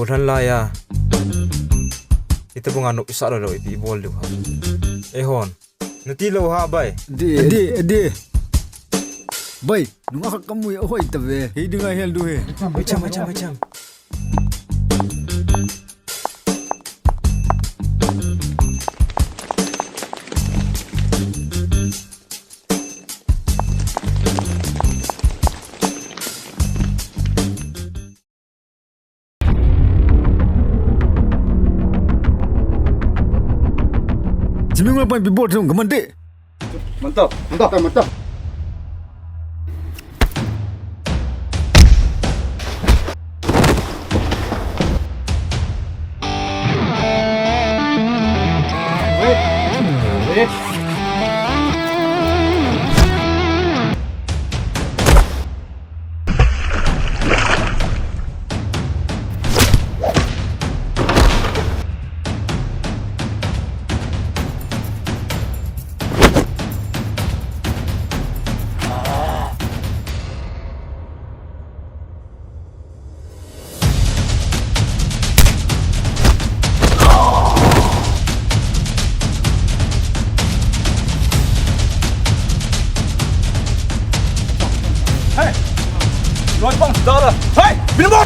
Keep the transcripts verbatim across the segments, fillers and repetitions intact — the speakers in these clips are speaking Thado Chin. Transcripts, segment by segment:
Ran laiya. Ita bunga no isa lo lo iti ibol diu ha. Eihon. Nati lo ha bai. Di, di, di. Bai, nunga kha kamui ahoi ta ve. Hei dinga hel du he. Mai cham, mai cham, mai cham. Jimmy ngol pa bibot sung kamante. Mantap, mantap, mantap. Hey! Loi pang dala. Hey! Binbot!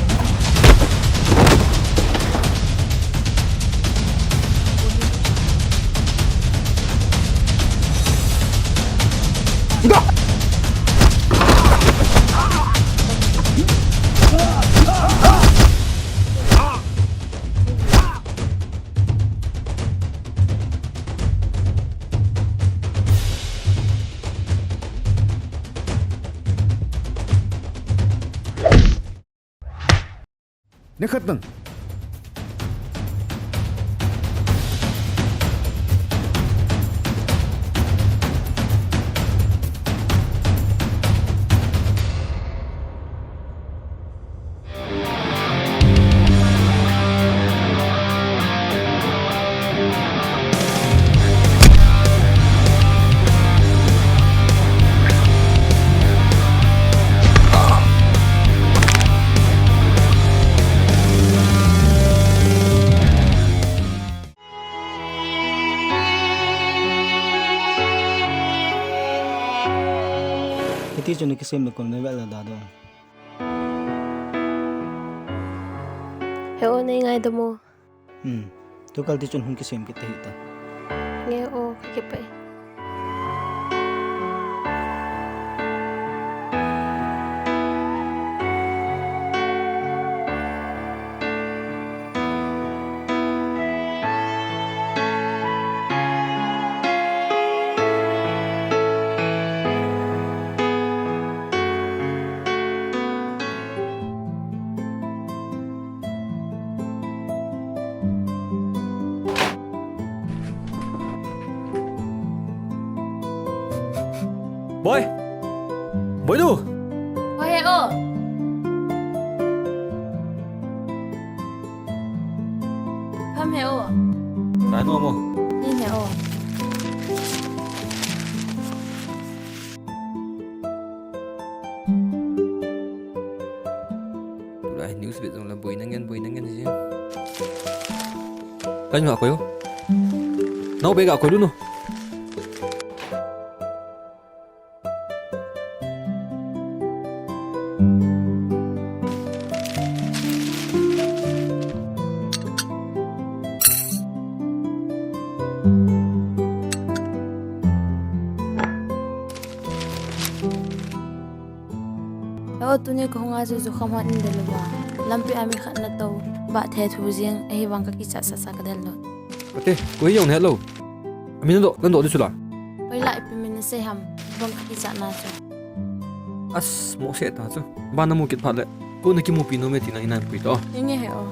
Nekhat nang. Hiti chu nakisem le kon me vel la da do. He o, nei ngaidam o. Hmm. Tukal ti chun hung kisem kit ta hita. Nge o, kakipah e. Boi! Boi du! Hoi he o. Pham he o. Dai nom o. Ni he o. Tulai news bit jong la boina ngen, boina ngen ji. Kan nga koi o. Nau be ga koi lu nu. He o, tuni kahung a chu jukham hon in del uva. Lampi a mi khat natou, bah the thu jing, ahivang kakichat sasa kadel lou. Kati, koi jong nahet lou. Amin nadoh, nadoh di chu la. Hoila ipi min nasei ham, bang kakichat na chu. As, mo se ta chu. Ba namu kit phat le. Ko nakimupi nom e tina inan pui to. Nge he o.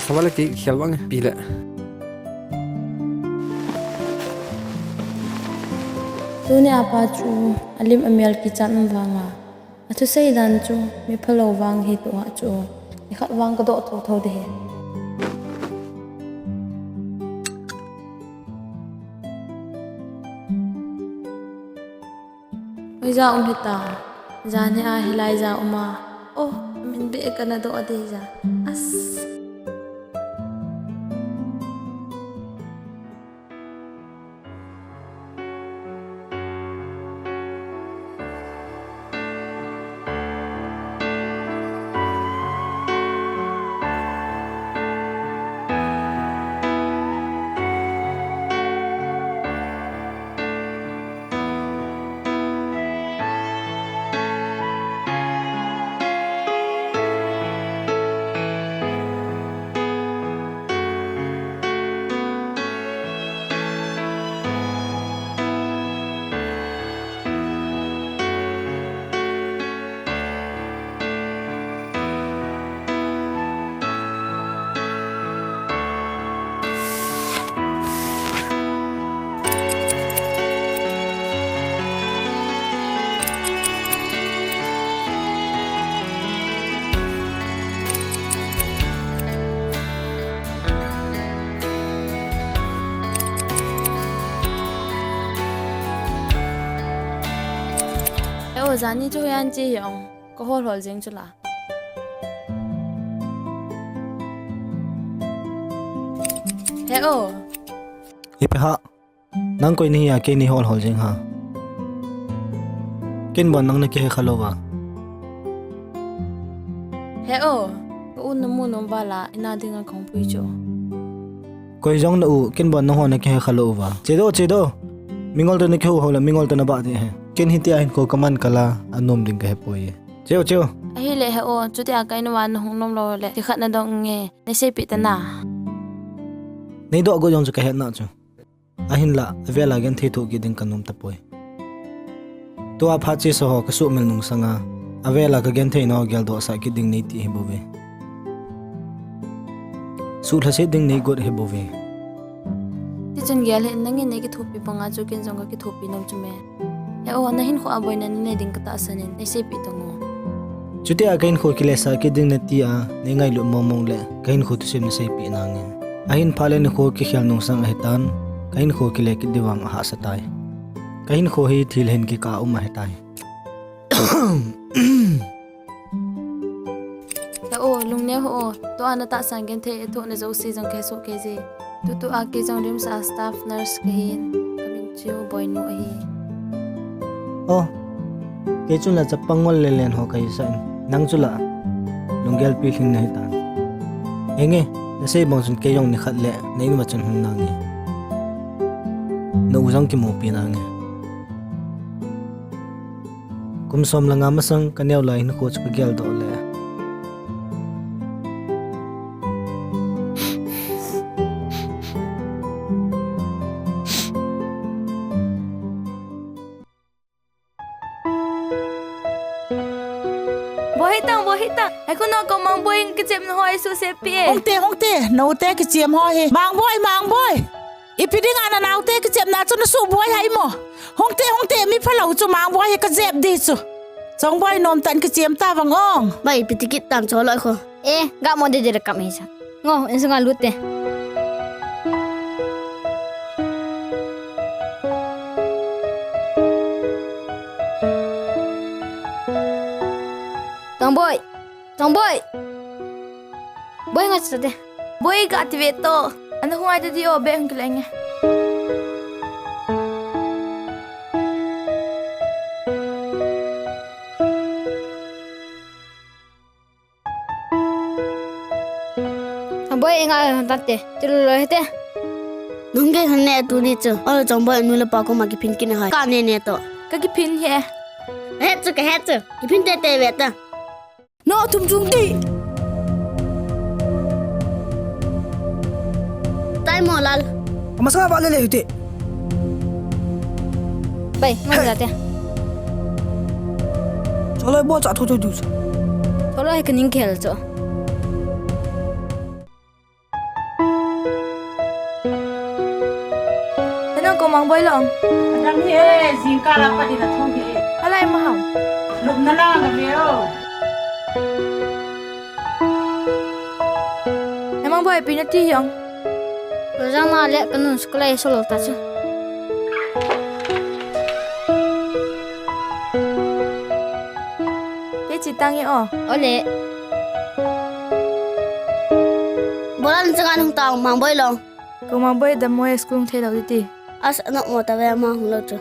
Sawal le kei khel vang e, pi le. Tuni a pa chu alim amel kichat um vanga. Athusei dan chu mi phalou vang hi tua chu. Nikhat vang kadoh thotho ding ahi. Hoija um hita, jan hi a hilai ja um a. Oh, min Pe kana do ade ja. As. He o, jani chu hoiya che hi ong. Ka hol hol jeng chu la. He o. Ipi ham. Nang koi nahi a, kei nei hol hol jeng ham. Ken bon nang na kihe kha lou va. He o, ka u na mu nom val a, ina dinga kahung pui chu. Koi jong na u, ken bon nang ho na kihe kha lou va. Che do, che do. Mingol toh na kihou hou le, mingol toh na bah ding ahi. Ken hitia hin ko ka man kal a, anom ding ka he poi. Che o, che o. Ahile he o, chutia ka in uva na hung nom lou le, thil khat na dong nge, nei seipeh tan a. Nei doh got jong chu ka het na chu. Ahinlah, avel a genthei thoh kit ding ka nom tapoi. Tua phat chesa ho ka suhmil nung sanga, avel a ka genthei na ho geldoh sah kit ding nei ti hi bou ve. Suhlhaset ding nei got hi bou ve. Tichun gel hih in, nangin nei kithopi banga chu ken jong ka kithopi nom chu me. He o, na hinkho a boina nei nei ding ka tahsan in, nei seipeh tan o. Chutia ka hinkho kile sah kit ding na ti a, nei ngailut mong mong le, ka hinkho thusim na seipeh nange. Ahin phat le nikho kikhel nung sang ahitan, ka hinkho kile kit ding vang ahahsa tai. Ka hinkho hi thil hin kikah a um ahitai. He o, lungneo hih o, tua na tahsan genthei a thoh na jouse jong ka he soh kei je. Tutua kei jong RIMS a staff nurse ka hin, ka min chu Boinu ahi. O, kei chun la chapang ngol le len ho ka hi sah in, nang chu la lunggel pilhing na hitan. Henge, na sei bang chun kei jong nikhat le na in uva chun hung nange. Na u jong kimupi nange. Kum som le nga masang ka neo lai hinkho chu ka geldoh le. Boi hitang, boi hitang. Ai, ko nao ko Mangboi in kichepna ho eisuhset peh e. Hungte, hungte, na u te kichem ho hi. Mangboi, Mangboi. Ipi dinga na nao te kichepna chu na suboi ham? Hungte, hungte, mi phalou chu Mangboi hi ka jep ding chu. Chongboi, nomtah in kichem ta vang o. Bai, ipi ti kit tam Chongloi kho. E, ga mo de de kam hi cha. Ngo, insunga lut te. Chongboi. Chongboi. Boi, nga cha te. Boi, ga ti ve to. Ana hung ai te di o, be hung kile nge. Chongboi, i nga hon tante. Ti lou lou hite. Nung ge hon ne tu ni chu. Olo Chongboi, nu le pa koma kiphin kit na hai. Ka ne ne to. Ka kiphin he. He chu, ka he chu. Kiphin te te ve ta. No thum chung ti. Tai mo lal. Ama sa ba le le hite. Bai, mo la te. Chongloi bo cha tho tho du. Chongloi ka ning khel cho. Nang ko Mangboi long. Adam hi e, jingkah la pat in a thong hi e. Alai ma ham. Lupna la na ve o. He Mangboi, ipi na ti hiong. Rojang na le kanun school ai solo ta chu. Kei che tange o. Ole. Bola na changa nung tao, Mangboi lo. Ko Mangboi dam mo e, school thei lo ti. As, ano mo ta ve ma hung lo chu.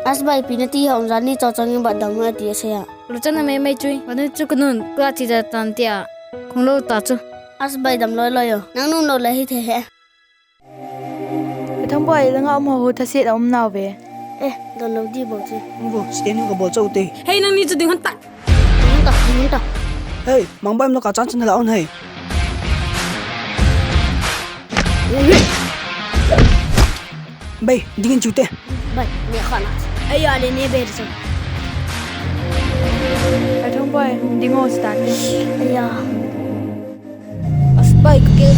As bai, pi nati hong jan ni cho chang ba dam mo ti ase ya. Lo chana me mai chui. Ba nu chu kunun, kula ti da tan ti a. Kung lo ta chu. As bai, dam loi loi yo. Nang nung lo le hi the he. Ka Thangboi, langa um ho, thaset a um nau ve. Eh, don lo di bo chi. Bo, stand ka bol chau te. Hei, nang ni chu ding hon ta. Ding hon ta, ding hon ta. Hei, Mangboi, um lo ka chan chan la on hei. Bai, ding in chu te. Bai, ne khana. Ai ya le ne be so. Ka Thangboi, ding ho start te. Ai ya. As bai ka ke.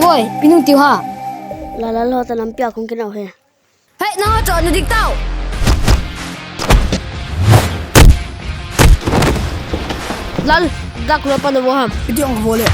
Woi, pi nung tiu ha. La la lo ta lam pia kong ke nau he. Hei, na cho na dik tau. Lal, dak lo pa na bo ham. Pi ti ong ka bo le.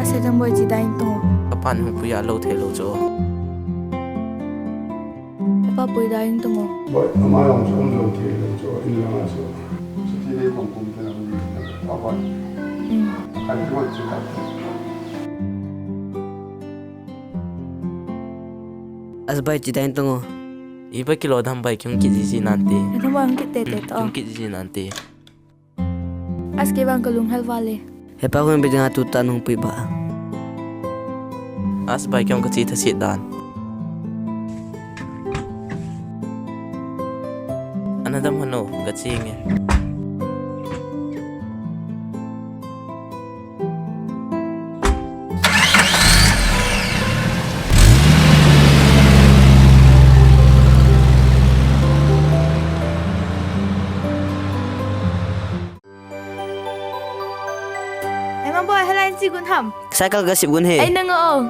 Ase Thangboi, chi dai tong. Ka pan hu puya lo thei lo cho. Ka pa pui dai tong. Boi, ama yong chu um lo thei lo cho, in la so. Chuti le pang kum te na ni. Pa pa. Hmm. Ka ni ma chu ka. As bai, chi dai tong. I ba kilo dam bai, kum ki ji ji nan te. Ka Thangboi, kum ki te te to. Kum ki ji ji nan te. As, kei vang ka lunghel val e. Hepa, hung be dinga tuta nung pui ba. As bai, kei ong ka chi thaset dan. Ana dam hano, ka chi nge. Hei Mangboi, helai chi gun ham. Cycle ka sip gun he. Ai nang o.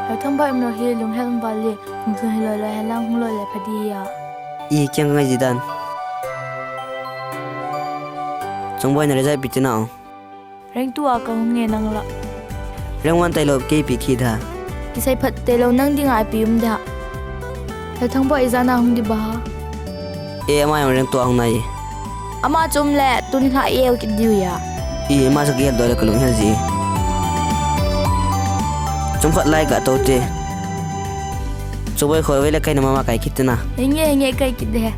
Hei Thangboi, um lo hi lunghel um val e. Hung thun hi loi loi, helang hung loi le pha di ya. I kiang ngai ji dan. Chongboi, na result pi ti nau. Rank two a ka hung nge nang la. Rank one tailou kei pi khi da. Kisai phat tailou nang dinga pi um da. Hei Thangboi, ijat na hung di ba ha. E, ama jong rank two a hung nai. Ama chu um le tuni lha e u kit diu ya. I, ama chu gel doi le ka lunghel ji. Chomkhat lai ka to te. Chongboi, khoi vei le kai na mama kai kit te na. Henge, henge, kai kit de.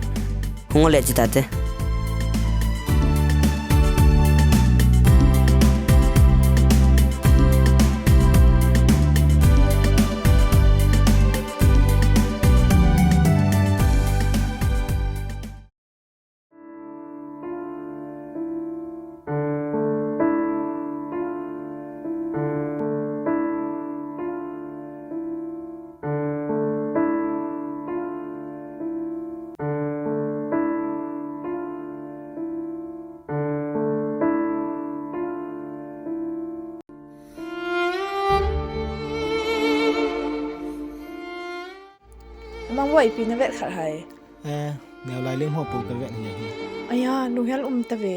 Hung le chi ta te. Mangboi, ipi na vet khat ham? Eh, neo lai lim ho pu ka vet ni hi. Aya, lunghel um ta ve.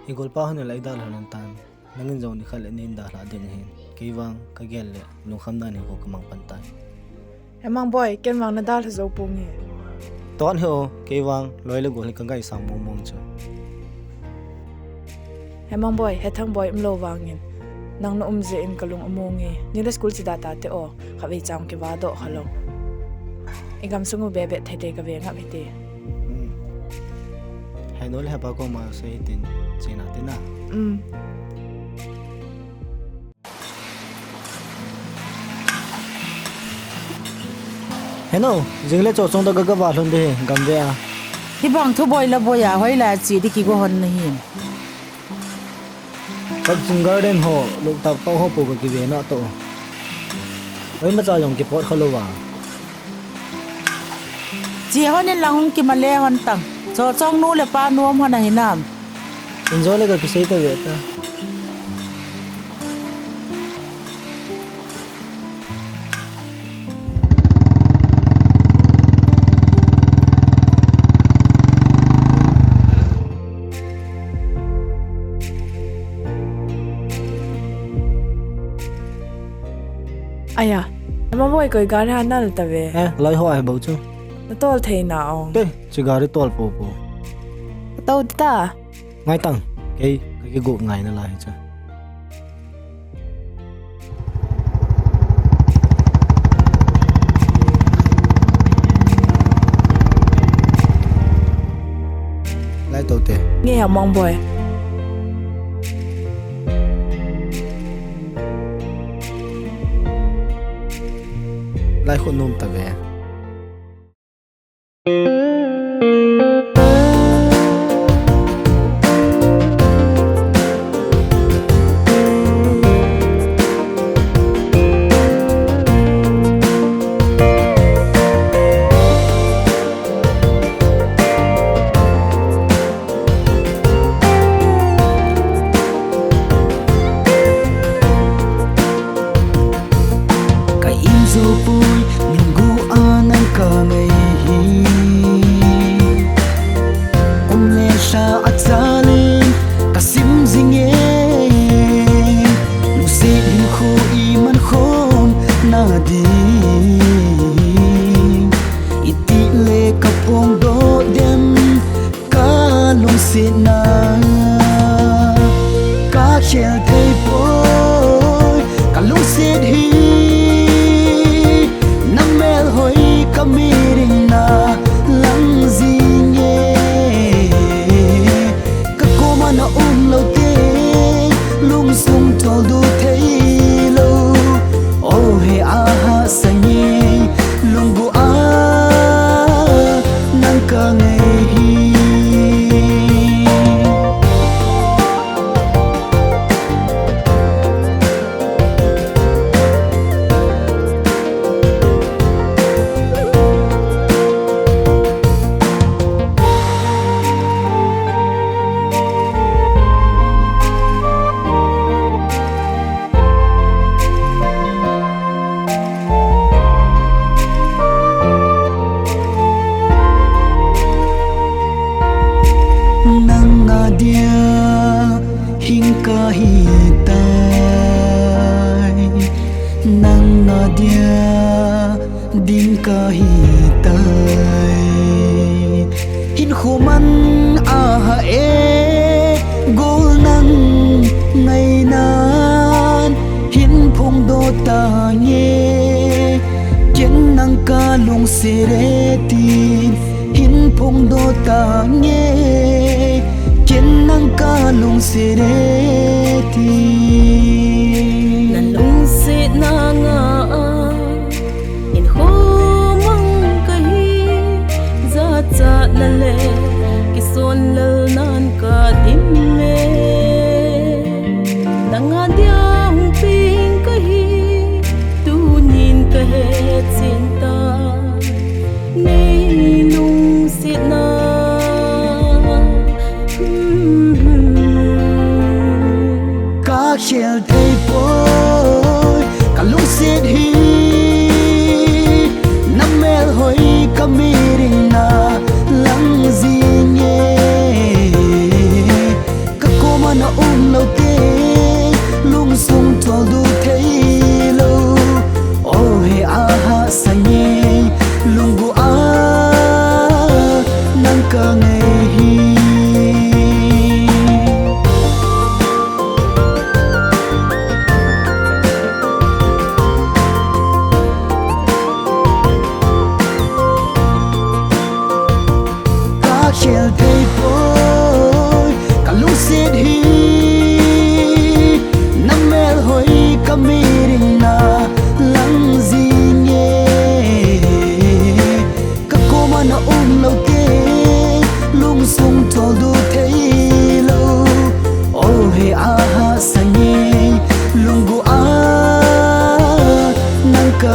I golpa hon lai dalha lhon tan. Nangin jong ni khat le nin dalha ding hin. Kei vang ka gel le lungkham dan hi ko ka mang pan tai. He Mangboi, ken vang na dalha jou ponge. Ton hi o, kei vang loi le gol hi ka ngai sang mong mong chu. He Mangboi, he Thangboi um lou vangin. Nang na um jeh in ka lung amonge. Ni le school chi da ta te o. Khatvei cham kiva doh kha lou. I gamsung u bebe thei thei ka ve ngap hite. Hmm. He nu le he pa koma sei tin chena te na. Hmm. He nu, jing le cho chong da ga ga va lhon de gam ve a. Hi bang thu boi la boi a, hoi la chi di ki go hon na hin. Kap jing garden ho, luk tap kau ho po ka ki ve na to. Koima cha jong kipot kha lou va. Chi hon in lang hung kimale hon tang. Cho chong nu le pa nu um hon ahi nam. Injo le ka kisei ta ve ta. Aya, ama boi koi gari ha nal ta ve. Eh, lai ho ai bau chu. Na tol thei na ong. Te, chu gari tol po po. Tol ta. Ngai tang, kei, kei ki gu ngai na lai chu. Lai to te. Nge ya mong boi. Lai khu num ta ve. Ka injo pui, nunggu anang ka ngai hi. Um le sa a chalin, ka sim jing e. Lungset hinkho i man khom na ding. Iti le ka phong do dem, ka lungset na, ka khel thei poi, ka lungset hi, na mel hoi ka miring na lang jing e. Ka koma na um lou te, lungsung tol du thei lou. Oh he aha sange, lunggu a nang ka ngai hi. Nang a dia hing ka hi tai, nang a dia ding ka hi tai. Hinkho man aha e, gol nang ngai nan, hin phong do ta nge. Ken nang ka lungset e tin, hin phong do ta nge. Ken nang ka lungset e tin. Na lungset na nga a, in khomang ka hi, jachat na le, kison lal nan ka dim e. Nang a dia hung ping ka hi, tunin ka he chin ta, nei lungset na. Ka khel thei poi, ka lungset hi, na mel hoi ka miring na lang jing e. Ka koma na um lou te, lungsung tol du thei lou. Oh he aha sange, lunggu a nang ka ngai hi. Ka khel thei poi, ka lungset hi, na mel hoi ka miring na lang jing e. Ka koma na um lou te, lungsung tol du thei lou. Oh he aha sange, lunggu a nang ka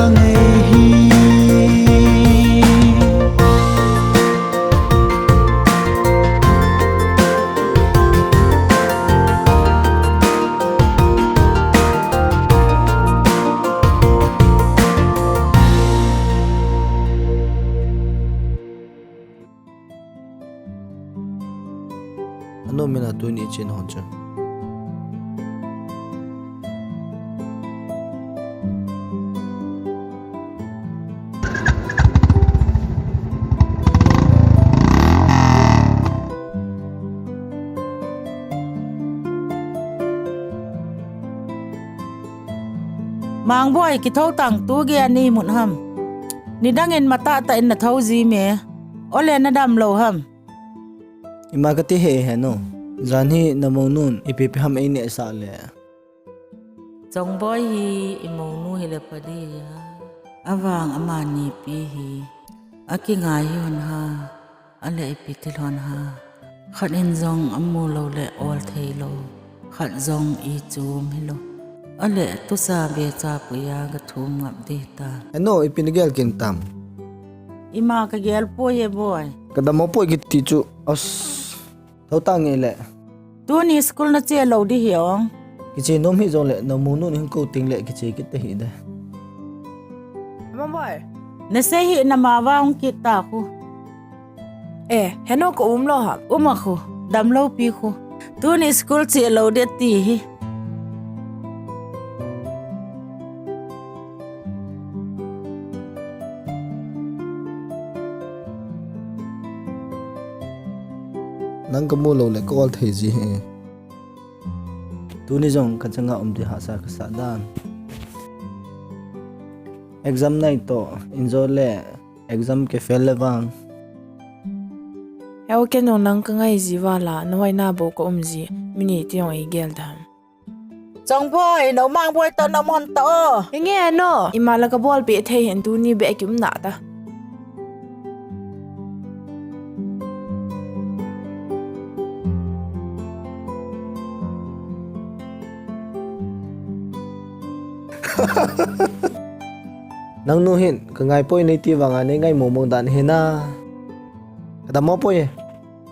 Nom in a tuni chen hon chu. Mangboi, kithou tang tu gei a nei mut ham. Nidang in matah tah in na thou ji me. Ole na dam lou ham. Ima kati he he no. Jan hi na mounun ipi ipi ham ei neh sah le. Chongboi hi i mounu hi le pha di a. Avang amani pi hi. A kingai hi hon ha. A le ipi thil hon ha. Khat in jong a mu lou le ol thei lou. Khat jong i chum hi lou. A le tusa be cha pui a ga thum ngap di ta. He no, ipi na gel kin tam. Ima ka gel poi e boi. Ka dam mo poi kiti chu. As. Thou tang nge le. Tuni school na che lou di hi ong. Kiche nom hi jong le, na mounu hin ko ting le kiche kit ta hi de. Mama boi. Na sei hi na ma va ong kit ta khu. Eh, he no ko um lou ha. Um a khu, dam lou pi khu. Tuni school che lou de ti hi. Nang ka mu lou le ka ol thei ji hi. Tuni jong ka changa um di hahsa ka sa dan. Exam nai to, injo le exam ke fail le vang. Heo ke no nang ka ngai ji vala, na wai na bo ka um ji, mini ti ong i gel dan. Chongboi, no Mangboi to na mon to. Inge no, ima la ka bol pe thei hen tuni be ki um na ta. Nang nu hin, ka ngai poi nei ti vanga nei ngai momong dan hi na. Ka dam mo poi e.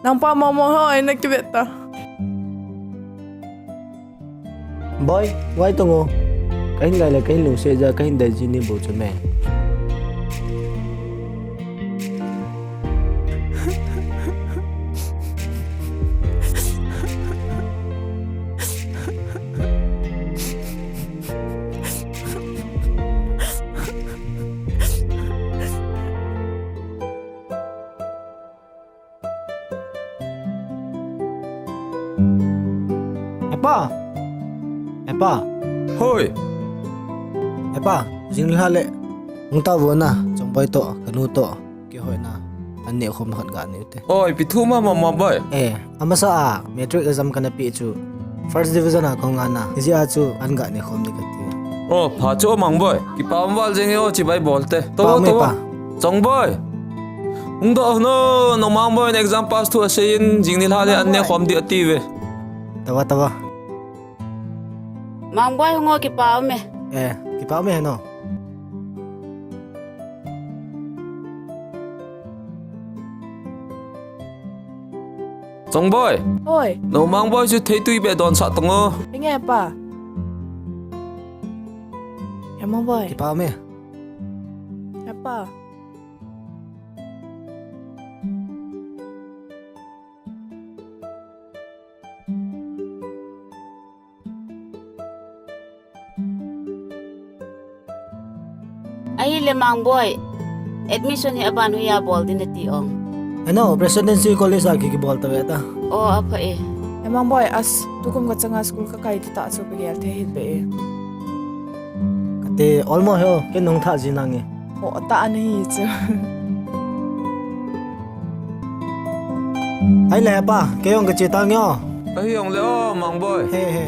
Nang pa momong ho ai na ki vet ta. Boi, wai tong o. Ka hin ngai le, ka hin lungset ja, ka hin dei ji ni bo chu me. Hepa! Hepa! Hoi! Hepa, jing lha le. Hung ta vo na, Chongboi to, ka nu to, kihoi na. An neh khom khat ga neh te. Oi, ipi thu ma ma ma boi. Eh, amasa a, matric exam kana pe chu. First division a kong ana. Hijeh a chu an ga neh khom di kati. O, pha chu Mangboi. Kipa um val jeng e o chibai bol te. To, to. Chongboi. Hung doh no, no Mangboi in exam pass thu asei in jing ni lha le an neh khom di ati ve. Tawa, tawa. Mangboi hung o kipa um e. Eh, kipa um e no. Chongboi. Oi. No Mangboi chu theitui be don sah tong o. Inge pa. He Mangboi. Kipa me. He pa. Ahile Mangboi, admission hi aban hoiya bol ding nati ong. He no, Presidency College a ki, kibol ta ve ta. O, apha e. He Mangboi, as, tukum ka changa school ka kai ti ta chu ka gel thei hih be e. Kati, almost ho, ken nung tha ji nange. Ho, ta ani hi chu. Ahile pa, kei jong ka che tange o. Ahi jong le o, Mangboi. He, he.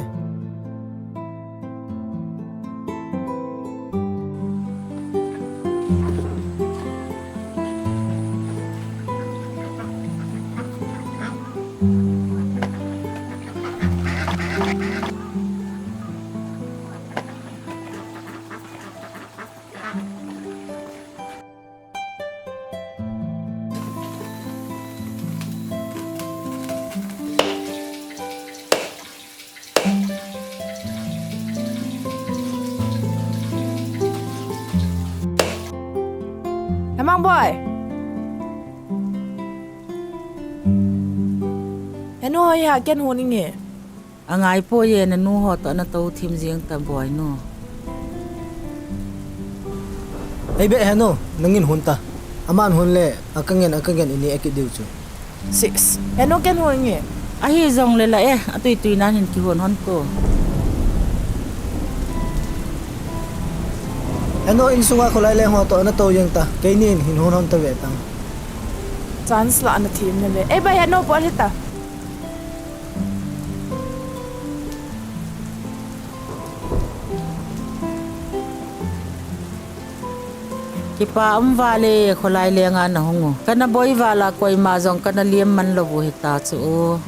He Mangboi. Henu hoi ha, ken hon inge. Angai poi e, nanu ho toh natou thim jing ta Boinu. Ei be Henu, nangin hon ta. Aman hon le, aka ngen, aka ngen ini akit diu chu. Sis, Henu ken hon inge. Ahi jongle la e, atui tui nan hin kihon hon ko. Henu insunga kholai leng ho toh natou jeng ta. Keinin hin hon hon ta ve tang. Chance la na thim na ve. Ei bai Henu pol hita. Kipa um vale, kholai lenga nahung u. Kana boi vala koima jong kana liam man lou u hita chu u.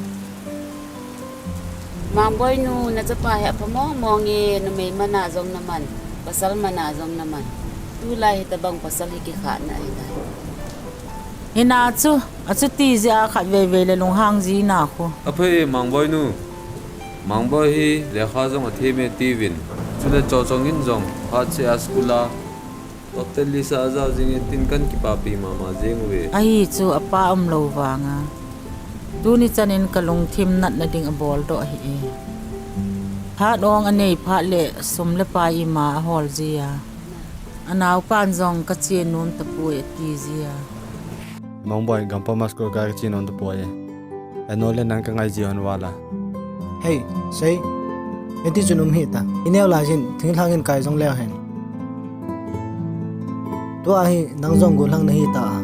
Mangboinu, nachapa hi apha mong mong e, numei mana jong naman, pasal mana jong naman. Tulai hitabang pasal hi kikhahna ahi tai. Hina chu, achuti jeh a khatvei vei le lunghang ji na khu. Apha e Mangboinu. Mangboi hi lekha jong athem e tiuvin. Chule Chochong in jong phat cheh a school a top ten list a ajao jing e tin kan kipapi mama jeng uve. Ahi chu apa umlou vanga. Tuni chanin kalungthim natna ding abol doh ahi e. Phat ong anei phat le sum le pai ima ahol ji a. Anaopan jong kache nom tapoi ati ji a. Mangboi, gampam a school kai kache nom tapoi e. Henu le nang kangai ji hon vala. Hei, sei. Hiti chun um hita. Ineo laijin, thinglhang in kai jong leu hen. Tua hi nang jong gollhang nahi ta a.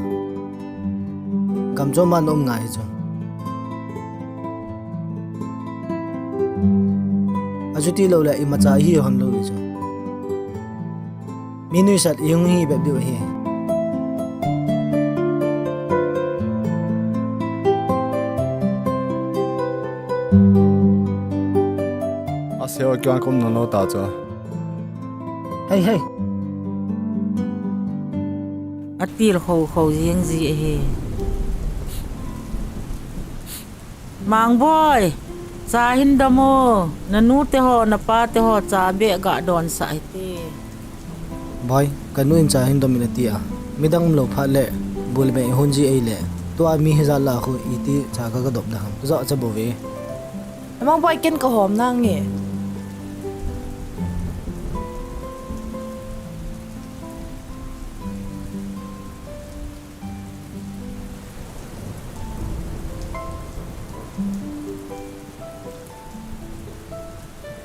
Gamchom a na um ngai chu. Achuti lou le imacha ihi hon lou hi chu. Mi nuisat ihung hi bep diu ahi. Asei o, kiwan kum non lou ta chu. Hei, hei. Atil kho kho jing ji ahi. Mangboi, cha hin dom o, nanu te ho, napa te ho, cha beh ga donsah hite. Boi, kanu in cha hin dom in ati a. Midang umlou phat le, bu le beh ihon ji ei le. Tua mi hijat la khu iti cha ka, ka dop da ham. Joh cha bou ve. Mangboi ken kahom nange.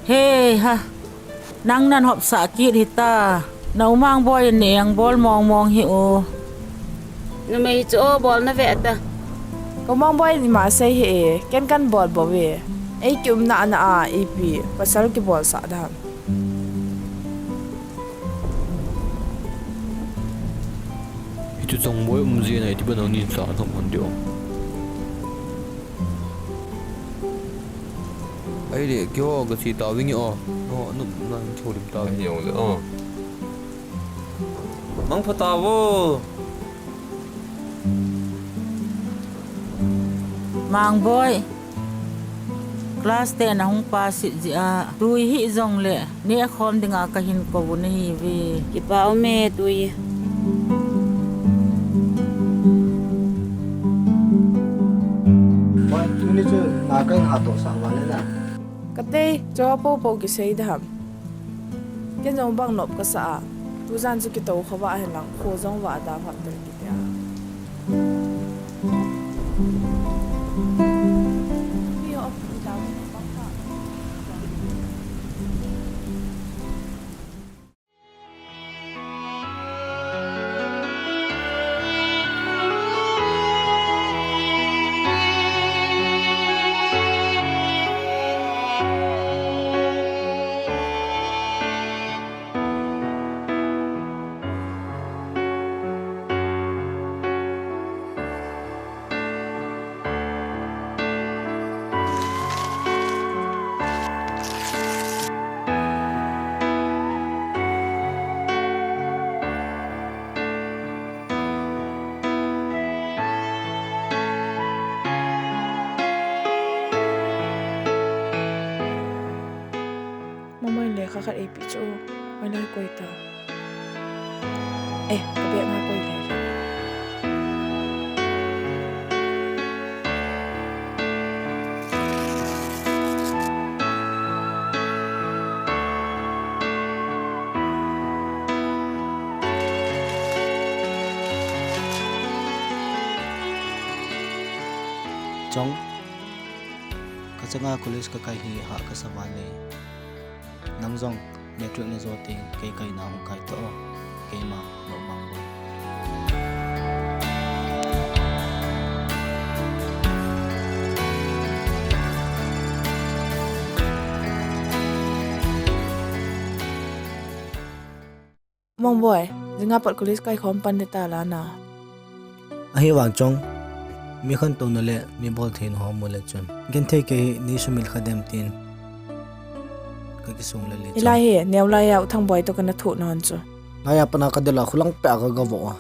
Hei ha. Nang nan hopsah kit hita. Na u Mangboi in neng bol mong mong hi u. Numei chu o bol na ve ta. Ka u Mangboi in ima sei hi e. Ken kan bol bou ve. Ei kiumna ana a ipi pasal kibolsah dam. Hichu Chongboi um jeh a iti bang nangni cha nop hon diu. Ahile, keiho ka che tauvinge o. Ho, nop nan keiho lim tauvinge o le o. Mangpha tauvo. Mangboi. Class ten ahung pass jeh a, tui hih jongle, neh khom dinga kahin kou u nahiuve. Kipa um e tui. Boi, tuni chu na kahin hatohsah uva le na. Katei, cho popo kisei dam. Ken jong bang nop kasa a. Tujan chu kitou khovah henlang, kho jong vah da phat tel kiti a. Mama in lekha khat eipeh chu, hoilai koi ta. Eh, ka bag nga koi le. Chong, kachanga college kakai hi hah kasa vale. Nang jong matric najo teng kei kaina hung kai tao. Keima, Lomang Boi. Mang Boi, jinga pat college kai khom pan de ta la na. Ahivang Chong, mi khantouna le mi boltheina ho mu le chun, genthei kei hi nei sumil kha dem tin kakisung le le Chong. Hilai hi, neo lai a U Thangboi toh kana thoh na hon chu. Laiya pat a kadel a khulang peh a kagavoh a.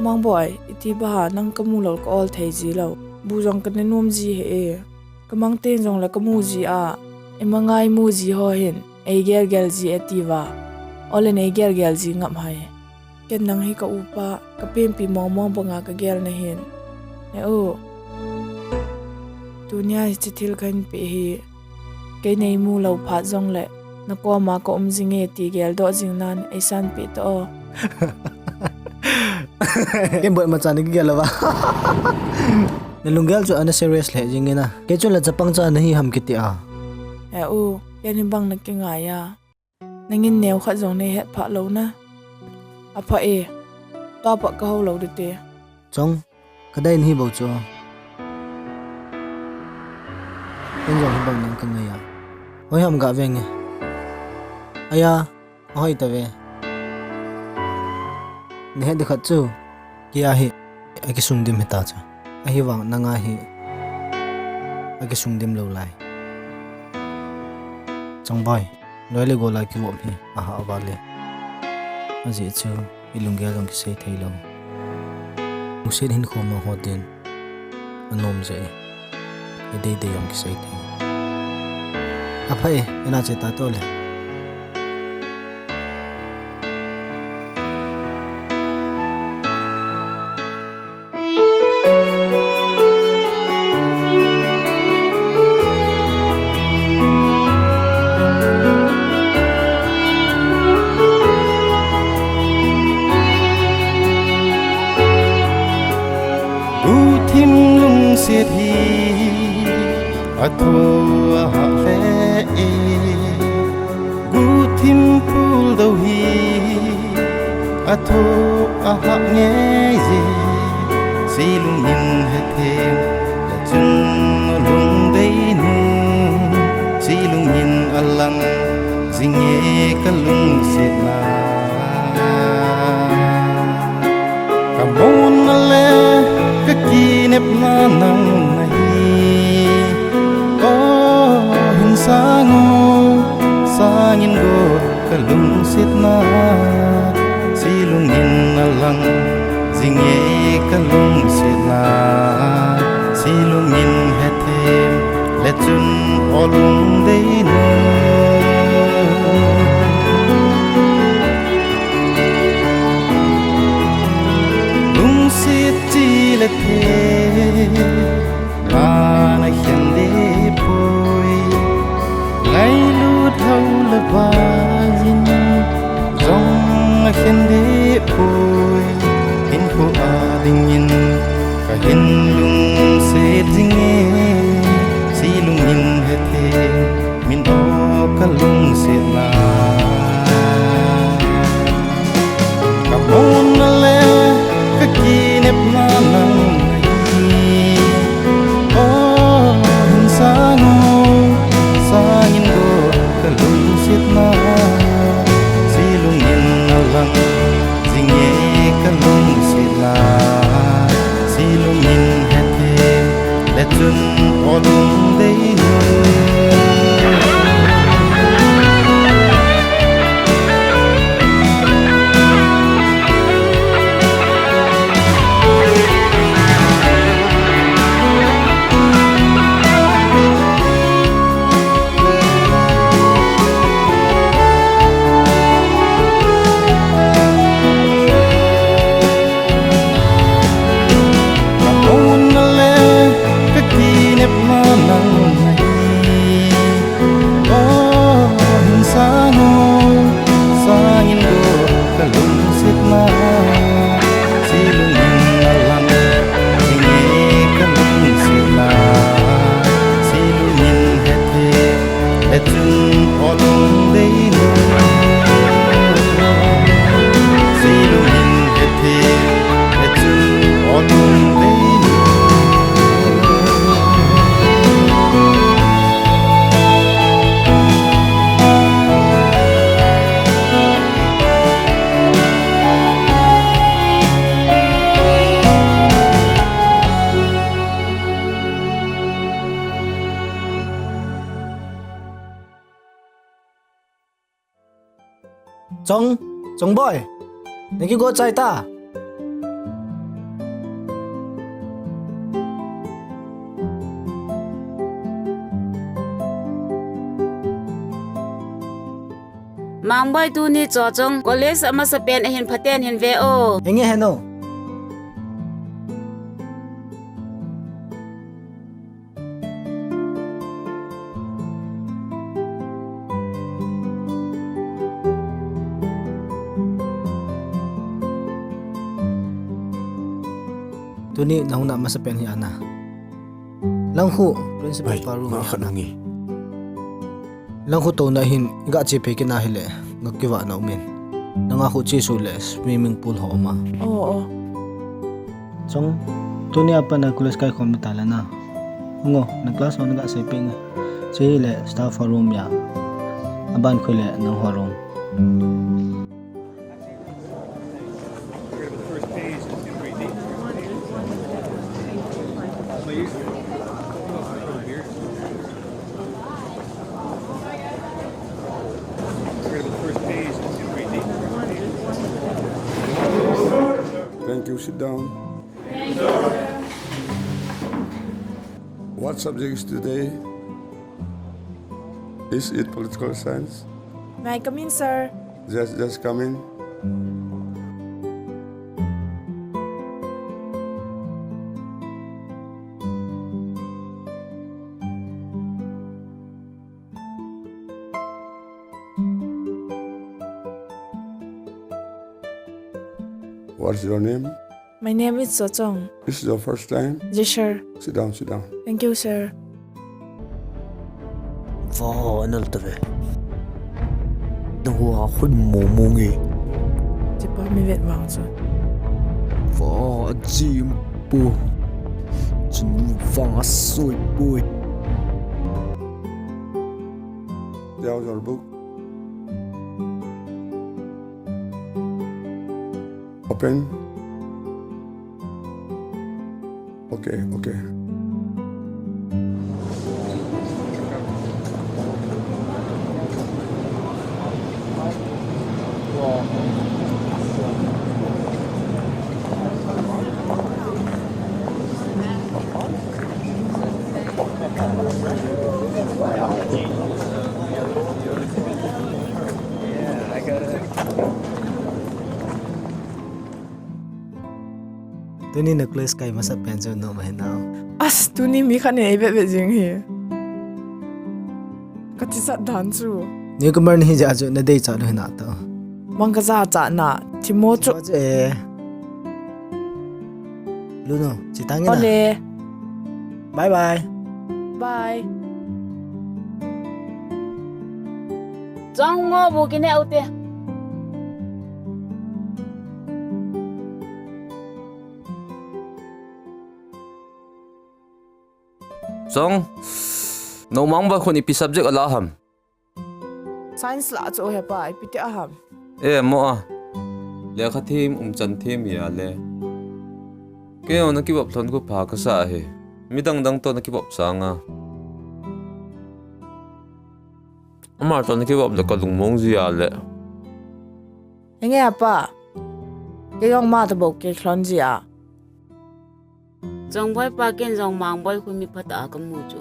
Mang Boi, iti bang ham nang kamu lou ka ol thei ji lou. Bu jong kana nom ji hih e. Kamang teng jongle kamu ji a. Ima ngai mu ji ho hin, eigel gel ji e tiva. Ol in eigel gel ji ngap hai. Ken nang hi ka upa, ka penpi mong mong banga kagel na hin. He u. Tunia hiche thil kahin peh hi. Kei nei mu lou phat jongle, nakoma ka um jinge ti geldoh jing nan eisanpeh tao. Ken boi macha nei kigel lou va. Nalunggel chu ana serious lheh jing e na. Kei chun la chapang cha nahi ham kiti a. He u, ken hibang nakingai a. Nangin neo khat jong nei hetphah lou na. Apha e. Tua pat kahou lou ding te. Chong, kadei nahi bou chu. Ken jong hibang nang kangai a. Hoi ham gave nge. Aya, ahoi tave. Nahet ding khat chu. Kei a hi akisung dim hita chu. Ahivang nanga hi akisung dim lou lai. Chongboi, loi le gol a kigop hi ahah vale. Ajeh chu ilunggel jong kisei thei lou. Lungset hinkho mang ho din anom jeh e. Idei dei jong kisei thei. Apha e, ina che ta tole. Guhthim lungset hi athoh ahah lheh e. Guhthim puldou hi athoh ahah ngei e. Sei lungin hethem le chun lungdei nu. Sei lungin alang jinge kalungsetna. Kamonna le kakinepna nang nahi. O hin sang o, sangin go kalungsetna. Sei lungin alang jinge kalungsetna. Sei lungin hethem le chun o lungdei nu. Lungset chi le the ana khen deh poi. Ngailut hou le vaiyin jong akhen deh poi. Hinkho a dingin kahin lungset jinge. Sei lungin hethem min o kalungsetna. Kamonna le kakinepna nang nahi. O hin sang o, sangin go kalungsetna. Sei lungin alang jinge kalungsetna. Sei lungin hethem le chun o lungdei nu. Chong, Chong boy, nakigo chai ta. Mangboi tuni Chochong college amasapen ahin phaten hin ve o. Henge heno. Tuni nahung na amasapen hi ana. Langkhu principal pa room hi ana. Langkhu touna hin iga chephei kit na hile, nga kivah na umin. Nanga khu chesuh le swimming pool ho uma. Oh, oh. Chong, tuni apat na college kai khom ta le na. Ngo, na class ho naga seipeh nge. Chule staff ho room ya. Aban khu le nang ho room. Thank you. Sit down. What subject is today? Is it political science? May I come in, sir? Just, just come in. What's your name? My name is Chochong. This is your first time? Yes, sir. Sit down, sit down. Thank you, sir. Vah, anal tave. Nahua khun momo nge. Chepa mi vet vang chu. Vah, ajim pu. Chun vang asoi pui. There's your book. Open. Okay, okay. Tuni na class kai masapen chu nom ahi nao. As, tuni mi khat in eivet vet jing hi. Ka thisat dan chu. Newcomer nahi jeh a chu nadei cha lou hina to. Mang ka ja cha na, thimo chu. Chu e. Lunu, chitang ina. Ole. Bye bye. Bye. Chong ngo bu kine ute. Chong, no Mangboi khun ipi subject ala ham? Science la chu hepa, ipi ti aham? E, mo a. Lekha them, umchan them hi a le. Kei o na kivop lhon khu pha kasa ahi. Midang dang to na kivop sanga. Ama to na kivop le ka lungmong ji a le. Henge apa. Kei jong ama to bou kei lhon ji a. Chongboi pa, ken jong Mangboi khu mi phatah a kamu chu.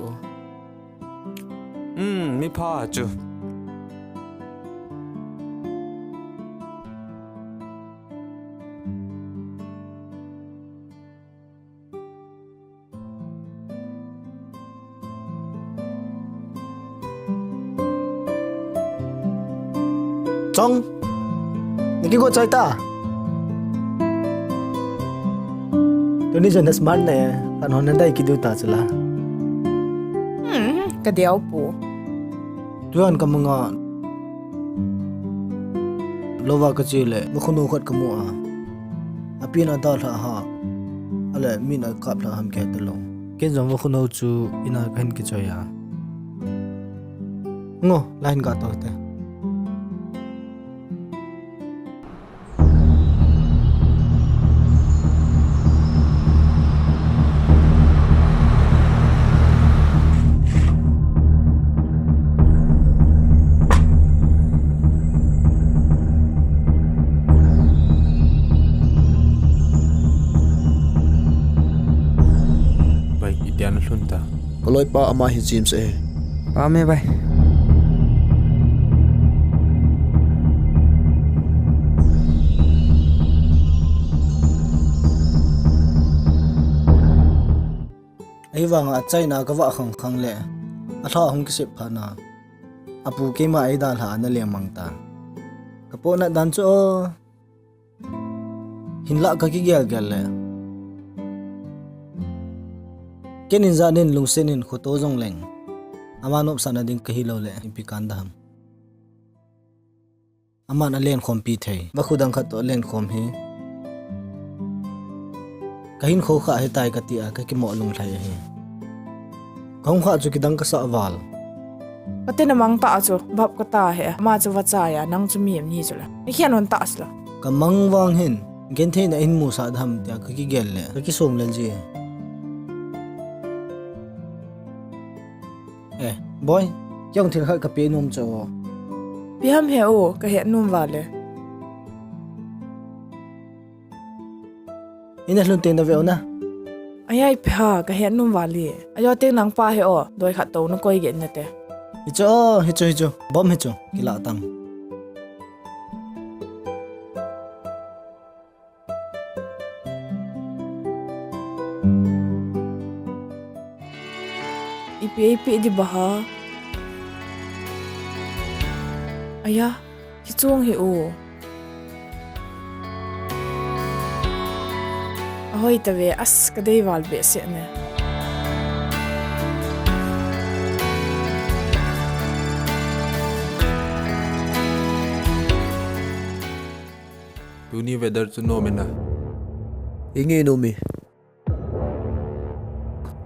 Um, mi pha chu. Chong, nakigo chai ta. Tuni jong na smart ne, kan hon na dai kidu ta chula. Hmm, ka diau pu. Tuan ka manga lova ka che le, vakhunou khat ka mu a. Apin a dalha ha. Ale min a kap lha ham ke ta lo. Ken jong vakhunou chu ina ka hin kichoi a. Ngo, la hin ga to te. Bai, itian lhun ta. Ka loipa ama hi James e. Pame bai. Ahivanga achaina ka vah khang khang le, alha hung kisep phat na. Apu keima eidalha ana leng mang ta. Ka pohnat dan chu aw. Hinlah ka kigel gel le. Ken in jat in lungset in khoto jong leng. Ama nopsahna ding ka hi lou le, ipi kan da ham. Aman a lenkhom pi thei. Vakhu dang khat toh lenkhom hi. Ka hinkho kha hitai ka ti a, ka kimoh lunglhai ahi. Ka hung kha chu kidang ka sah val. Ka tina mang ta chu, bap ka ta he, ama chu vachai a, nang chu mi em ni chu la. Ni khian hon ta chu la. Ka mang vang hin, genthei na in mu sa dham tia, ka kigel le, ka kisum le ji. Eh, boy, kei jong thil khat ka pe nom chu. Pe ham he o, ka het nom val e. Ina lhun teng na ve u na. Ai ai pe ha, ka het nom val e. Ajo teng nang pa he o, doi khat to na koi ge na te. Hichu o, hichu, hichu. Bom hichu, kila tang. Ipi, ipi di baha. Aya, kichung hi u. Ahoi ta ve, as ka dei val behseh ne. Tuni weather chu nom e na. Inge nom e.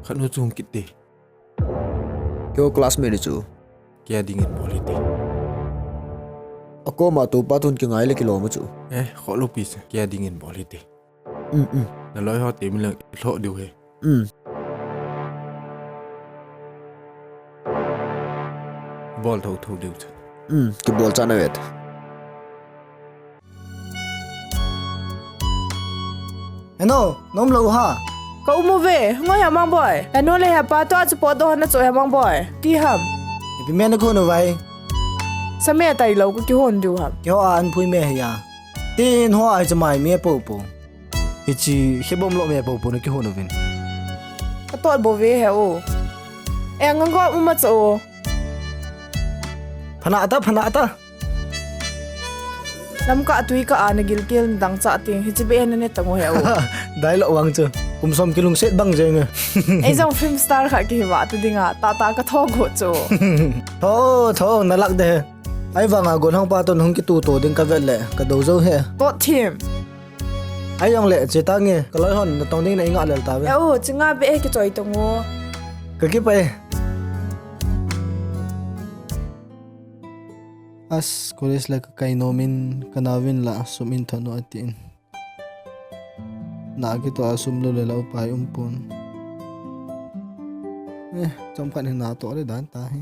Khat nu chu hung kit te. Keiho classmate chu. Kei a dingin bol hite. Akoma tupa tun kingai le kilom chu. Eh, kholo pi se. Kei a dingin bol hite. Um, um. Na loi ho te min lang lho diu he. Um. Bol tho tho diu chu. Um, kibol cha na vet. Heno, nom lou ha. Ka um uve, ngoi ha Mangboi. Heno le hepa toh a chu pot doh na chu he Mangboi. Ti ham. Ipi me na kihon u vai. Sa me tai lou ka kihon diu ham. Keiho a an phui me he ya. Tin ho a chu mai me po po. Hichi he bom lo me po po na kihon uvin. Ka tot bo ve he o. E nga go um a chu o. Phana ta, phana ta. Lamkah tui kah a na gilkel na dang chah teng, hichi beh na ne tang u he u. Dialogue vang chu. Kum som kilungset bang jeng e. Ei jong film star khat kihi va tu ding a, tah tah ka tho got chu. Tho, tho, na lak de. Ahivang a golhang pa toh hung kituto ding ka vet le, ka do jou he. Tot thim. Ahi jong le, che ta nge, ka loi hon, na tong ding na i ngah lel ta ve. E u, che nga beh e kichoi tong u. Ka kipah e. As, college la ka kai nom in, ka nauvin la sum in thon u atin. Na kitoh a sum lou le la upai um pon. Eh, chomkhat hi na toh le dan ta hi.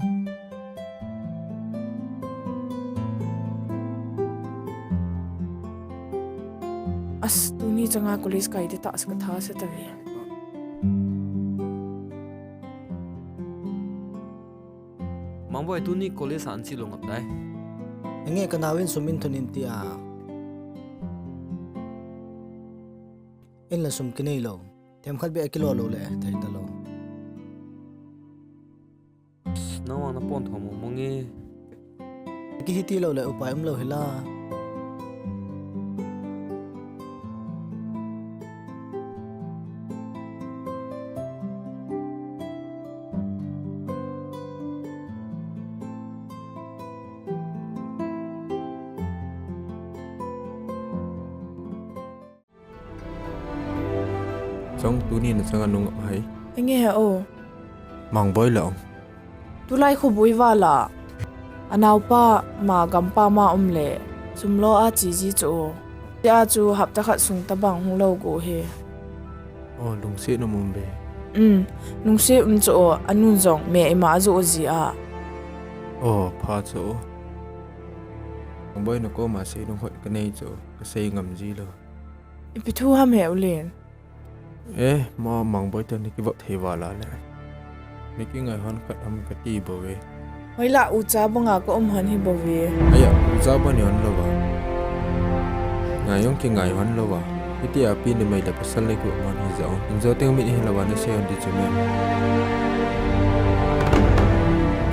As, tuni changa college kai te tah sa ka tha sa ta ve. Mangboi, tuni college a an chi lou ngap tai. Enge ka nauvin sum in thon in ti a. In la sum kinei lou. Themkhat beh a kilo lou le, thei ta lou. Nang vang na pon tho mong mong e. Kihi ti lou le, upai um lou hi la. Chong, tuni nachanga nung hai. Enge he o. Mangboi la ong. Tulai khobui vala. Anaopa ma gampa ma um le. Sumlo a chi ji chu. Tia chu hapta khat sung tabang hung lo go he. O, lungset um um be. Um, lungset um chu o, anun jong me ima ajo ji a. O, pha chu o. Mangboi na koma sei nung hot kanei chu, kasei ngam ji lo. Ipi thu ham he u Len. Eh, ma Mangboi te ni kivop thei vala le. Mi kingai hon khat ham kati bou ve. Hoila ucha banga ka um hon hi bou ve. Aya, ucha banga ni hon lova. Ngai jong kingai hon lova. Kiti a pi ni mai le pasal le ku mon hi jong. Injo teng mi hi lova na sei hon di chu me.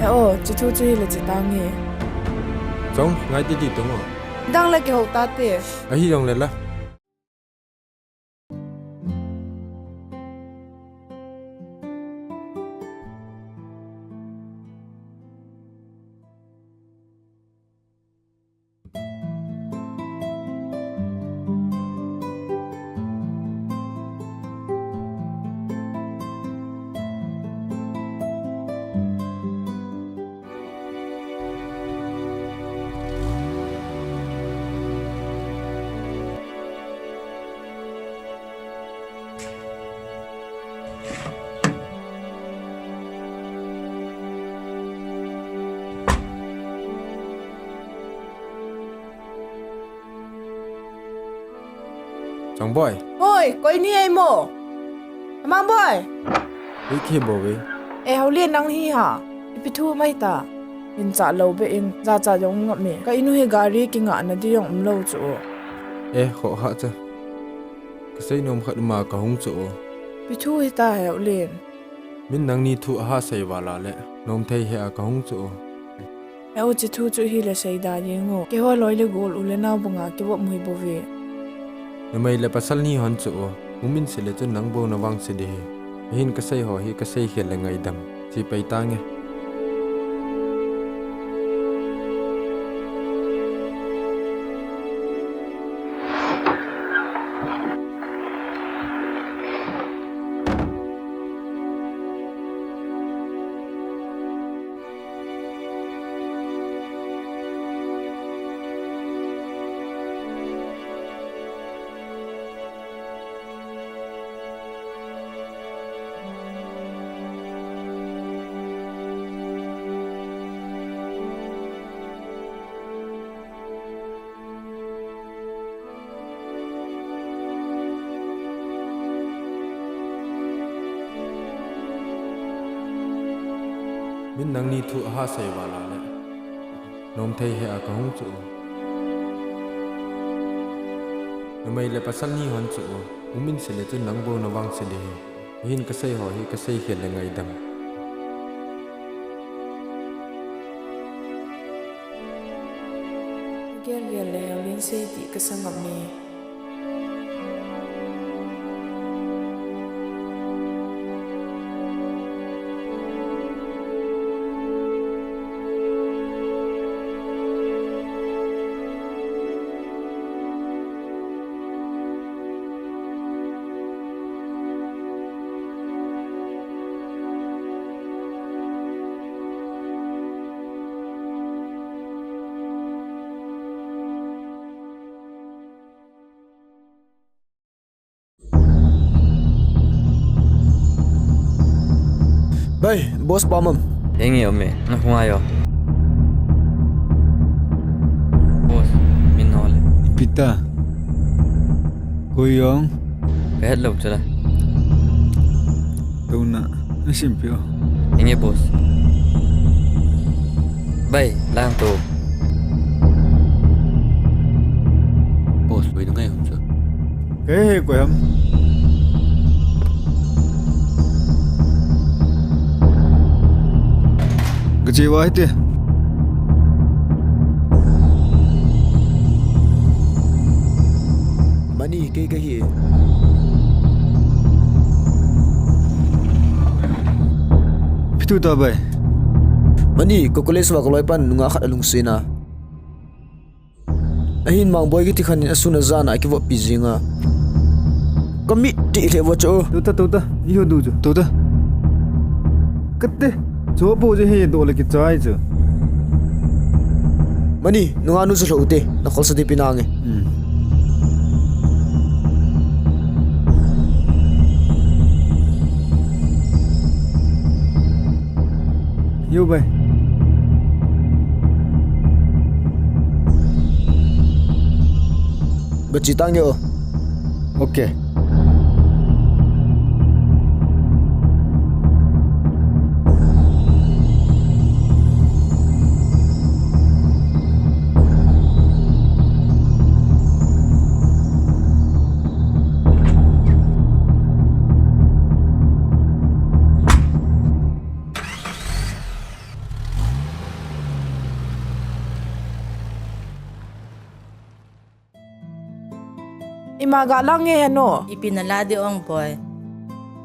Eh, o, chi thu chu hi le chi tange. Chong, ngai ti ti tung o. Dang le kihou ta te. Ahi jong le la. Chongboi. Oi, koi ni ei mo? Amangboi. Ui, khe bou ve. E, Haolian nang hi ha. Ipi thu mai ta. Incha lou be in, jacha jong ngam e. Ka inu hi gari kingah na di jong um lou chu. E, kho ha cha. Ka seinom khat ma ka hung chu. Ipi thu hi ta Haolian. Min nangni thu aha sei vala le, nom thei hea ka hung chu. Heo, chi thu chu hi le sei da jeng o. Keiho loi le gol u le nao banga kivop mui bou ve. Numei le pasal ni hon chu. Umin se le chun nang bou na vang se de hi. Ahin ka sei ho hi ka sei khel le ngaidam. Chi pai tange. Min nangni thu aha sei vala le, nom thei hea ka hung chu. Numei le pasal ni hon chu. Umin se le chun nang bou na vang se de hi. Ahin ka sei ho hi ka sei khel le ngaidam. Gel gel le Haolian sei ti ka sa ngam e. Bai, boss pa mam. Henge ome, na hung ayo. Boss, min hole. Ipi ta. Koi jong. Ka het lou chu la. Tuna, na sim pio. Henge boss. Bai, lang to. Boss, bai, na ngai hum chu. Kei hi koi ham. Ka che uva hite. Mani, kei kahi. Ipi thu ta bai. Mani, ka college uva ka loipan nungah khat alungset na. Ahin Mangboi kiti khat in asun ajan a akivoppi jing a. Ka mit tih lheh vo chu. Tuta, tuta. Iho du chu. Tuta. Kate. Chopo je he do le kichai chu. Mani, nunga nu chu lhou te. Na khol sa di pinange. Hmm. Yo, bhai. Gachi tange o. Okay. Ima ga lang nge heno. Ipi na la di ong, boy.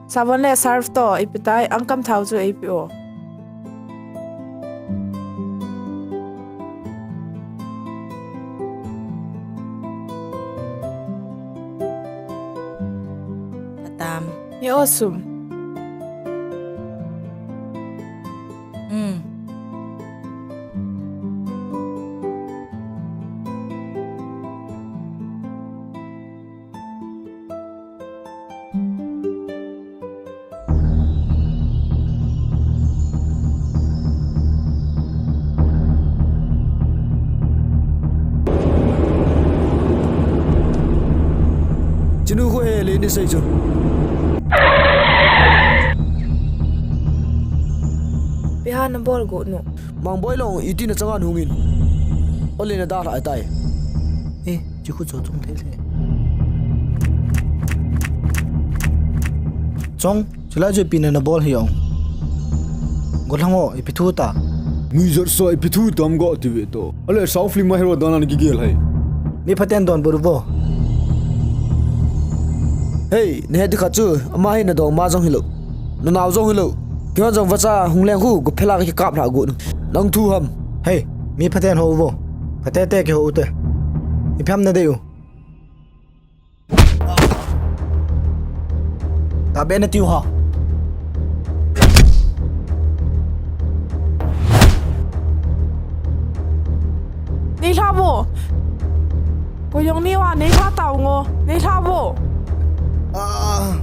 Sabon le surf to, ipi tai, angkam thau chu ipi o. Atam. Ye o sum. Hmm. Chinu khu he le ni sei chu. Ipi ham na bol got u. Mangboi long iti na changa hung in. Ole na dalha tai. Eh, chi khu cho chung thei le. Chong, chulai chu ipi na na bol hi ong. Gollhang o, ipi thu ta. Nui jot so ipi thu tam go ti ve to. Ale South Lim ma hero dan an kigel hai. Mi phaten donbut u vo. Hei, na het di khat chu, ama hi na dongma jong hilou. Na nao jong hilou. Kihon jong vacha hung leng khu, gu phela ka kikap lha gu. Nang thu ham. Hei, mi phaten ho u vo. Phatete kihou u te. Ipi ham na dei u. Tabe na tiu ha. Nei lha vo. Ko jong ni wa nei lha tau ngo. Nei lha vo. Ah.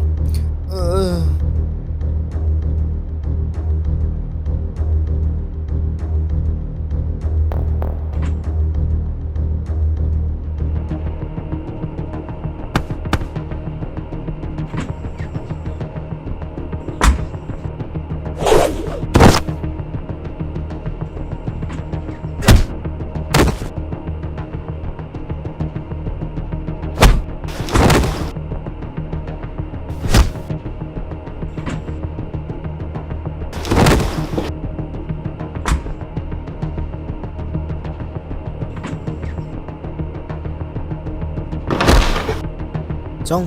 Uh. Chong.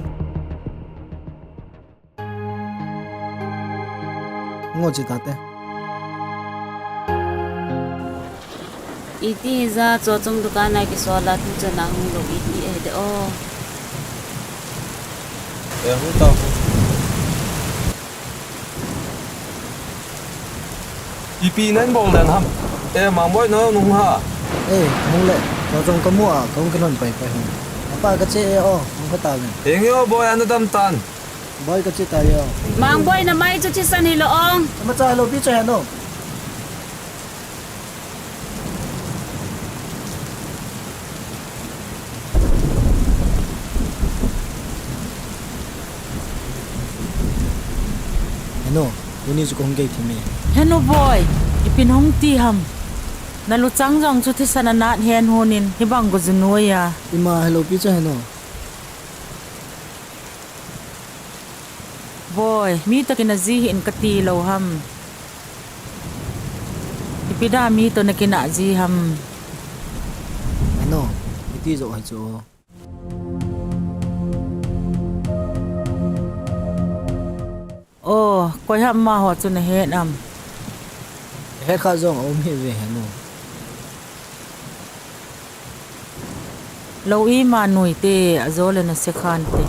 Ngo chi ta te. Iti ja cho chung dukan a kisol a tu chan a hung lou iti e de o. E hung ta hung. Ipi nan bol dan ham. E, Mangboi na nung ha. E, hung le. Cho chung ka mu a, ka hung kilhon pai pai hung. Apa ka che e o, hung ka ta le. Eng yo boy ana dam tan. Boy ka che ta yo. Mangboi na mai chu thisan hilou ong. Ama cha lo pi cha heno. Heno, tuni chu ka hung gei thim e. Heno boy, ipi na hung ti ham. Na luchang jong chu thisan a nat hen hon in, hibang go ju noi a. Ima hello pi cha heno. Boy, mi toh kina ji hih in kati lou ham. Ipi dia mi toh na kina ji ham. Ano, iti jo hai chu. O, koi ham amaho chu na het am. Het kha jong a um hi ve henu. Lou ima nui te, ajo le na se khan te.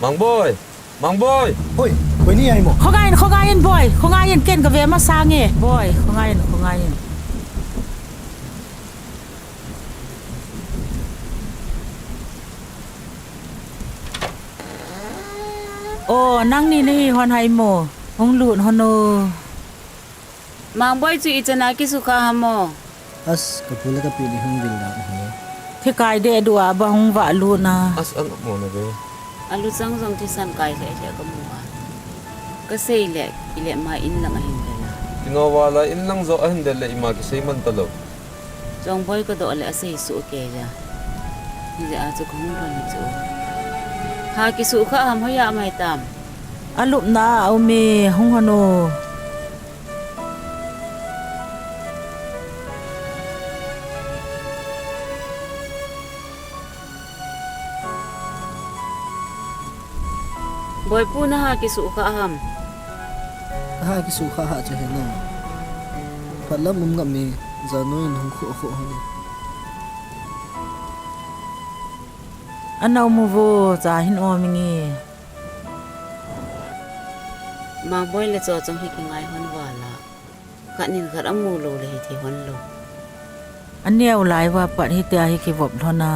Mangboi! Mangboi! Hoi, boi ni ai mo. Khongai in, khongai in, boi. Khongai in, ken kave masang e. Boi, khongai in, khongai in. O, nangni nahi hon hai mo. Hung lut hon o. Mangboi chu ichan a kisukha ham o. As, kapu le kapi ni hung vil dan hi. Thikai deh dua ba hung vah lut na. As, an mo na ve. Alu chang jong thisan kai le le kamu a. Kasei le, ile ma in lang ahin del a. Kino vala in lang jo ahin del le ima kisei man talou. Chongboi kadoh le asei suh kei ja. Hijeh a chu kahung lhon hi chu. Ha kisukha ham hoiya mai tam. Alupna a um e, hung hon o. Boipu, naha kisukha ham? Kaha kisukha ha chu hena. Phatlam um ngam e, janoi in hung khuh khuh hon e. Ana um uvo, cha hin um inge. Mangboi le Chochong hi kingai hon vala. Khat nin khat amu lou le hithei hon lou. Aneo lai uva pat hitia hi kivop lhon a.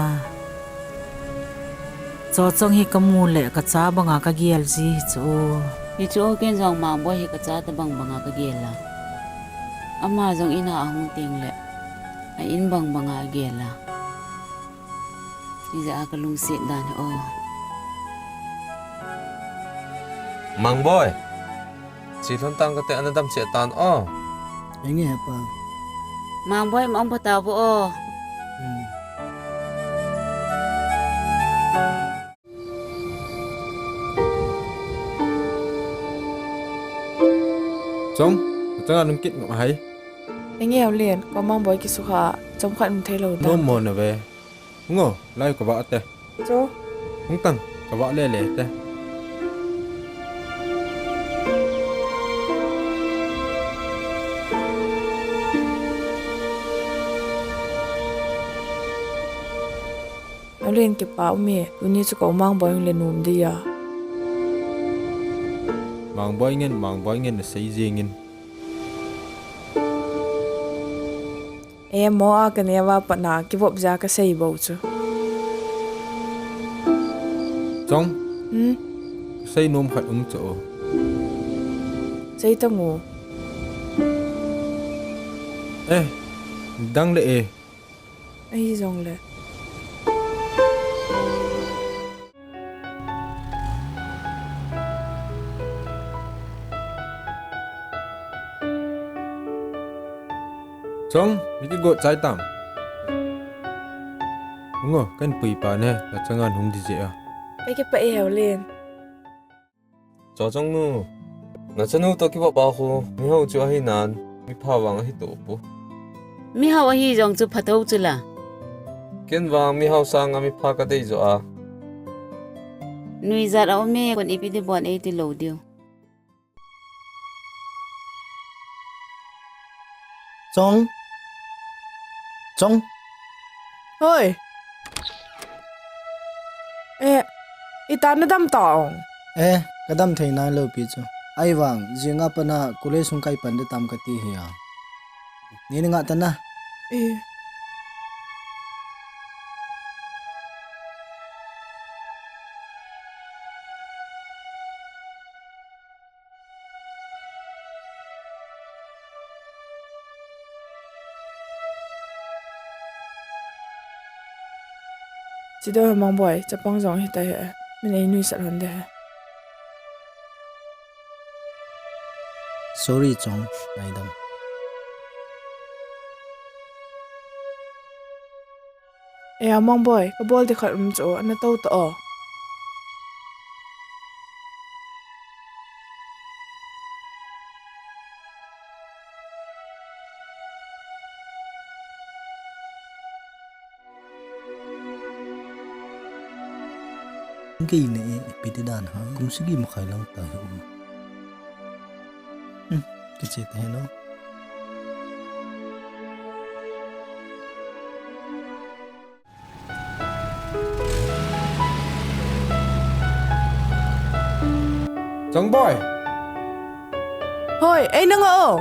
Chochong hi kamu le kacha banga kagel ji chu. Hichu ken jong Mangboi hi kacha tabang banga kagel a. Ama jong in a ahung teng le a in bang banga agel a. Hijeh a kalungset dan hi o. Mangboi. Che lhon tang kate, ana dam cheh tan o. Henge he pa. Mangboi, ma um pha tauvo o. Hmm. Chong, nachanga lungkit ngam hai. Henge Haulen, ko Mangboi kisukha, chomkhat um theilou dan. Nom mo na ve. Hung o, lai kavah te. Cho. Hung tan, kavah lele te. Haulen, kipa um e, tuni chu ko Mangboi hung le nom dia. Mangboi ngen, Mangboi ngen nasei jing in. E, mo a kaneo a pat na kivop jeh a kasei bou chu. Chong. Hmm? Sei nom khat um chu o. Sei tang o. E, dang le e. Ahi jongle. Chong, mi kigot chai tam. Hung o, kan pui pa ne, nachanga hung di je a. Kakipah e Haulen. Chochong nu, nachanu toh kivop a khu, mihao chu ahi nan, mipha vang ahi toh pu. Mihao ahi jong chu phatah chu la. Ken vang mihao sanga mipha kadei jo a. Nuijat a um e, kon ipi ti bon eiti lou diu. Chong. Chong. Hoi. Eh, ita nadam ta ong? Eh, kadam thei nai lou pi chu. Ahivang, jing a pat na college sung kai pan ding tam kati hi a. Ni ni ngah ta na. Eh. Chido he Mangboi, chapang jong hita he, min ei nuisat hon de he. Sorry Chong, ngaidam. E a Mangboi, kabol ding khat um chu, ana tou ta o. Kei ne e, ipi ti dan ham, kum sagi makhai lang ta hi um. Hmm, kiche ta hi lo. Chongboi. Hoi, ei nanga o.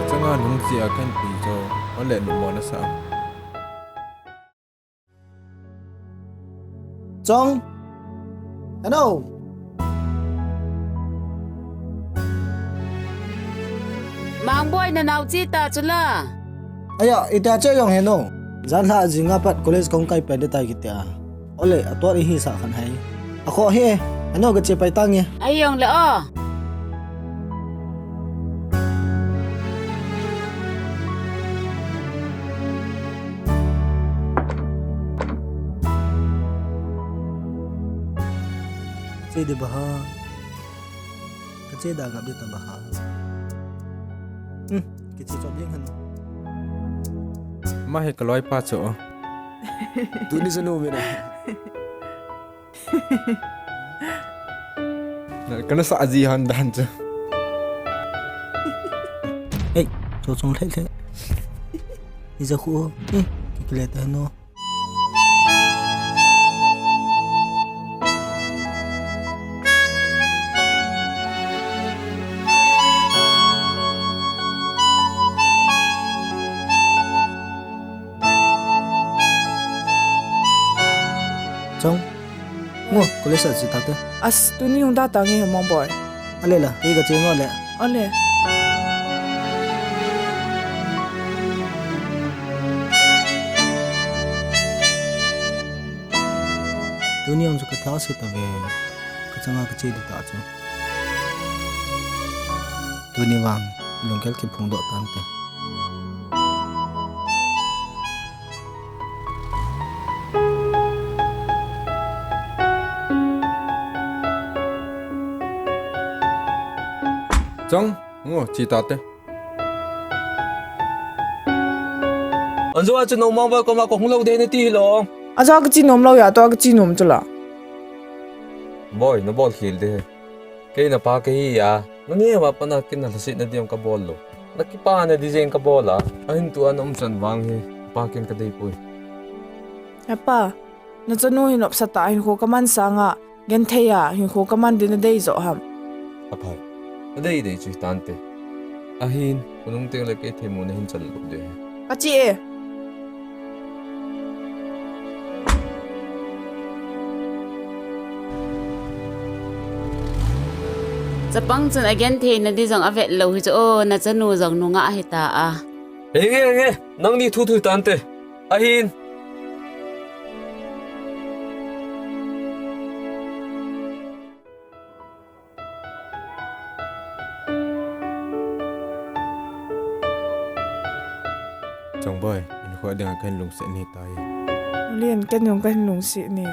Achanga nung sia kan pi cho, ole nu mo na sa. Chong. Hello. Mangboi, nanao chi ta chula. Aya, ita che jong heno. Jan lha jinga pat college kong kai pen de tai kitia. Ole, atuat ihi sa khan hai. Akho hi, heno ka che pai tange. Ai jong le o. Che de baha. Ka che da ngap de ta baha. Hmm, ka che chop jing hanu. Ma he ka loi pa cho. Tuni sa nu mi na. Kana sa aji han dan chu. Hey, cho chong lheh lheh. Ija khu. Eh, kikile ta no. Chong. Ngo, college a chi tate. As, tuni hung da tange he Mangboi. Ale la, kei ka che ngo le. Ale. Tuni hung chu ka tha se ta ve. Ka changa ka che di ta chu. Tuni vang, lungkel kiphung doh tante. Chong, ngo, chi tate. Anjo a chu no Mangboi koma ko hung lou de na ti hi lo. Ajo ka chi nom lou ya, to ka chi nom chu la. Boi, na bol khel de. Kei na pa kahi a, na nge va pa na kin na lhasetna ding ka bol lou. Na kipa na di jeng ka bol a, ahin tua na um chan vang hi, pa kin ka dei poi. He pa, na chanu hi nopsa ta hinkho ka man sanga, genthei a hinkho ka man ding na dei jo ham. Aphai, na dei dei chu hi tante. Ahin, khonung teng le kei themmo na hin chal lou de. Ka chi e. Chapang chun agenthei na di jong avet lou hi chu o, na chanu jong nungah ahi ta a. Henge, henge, nangni thu thu tante. Ahin. Chongboi, in kho dinga kahin lungset ni tai. Lian, ken jong kahin lungset ni.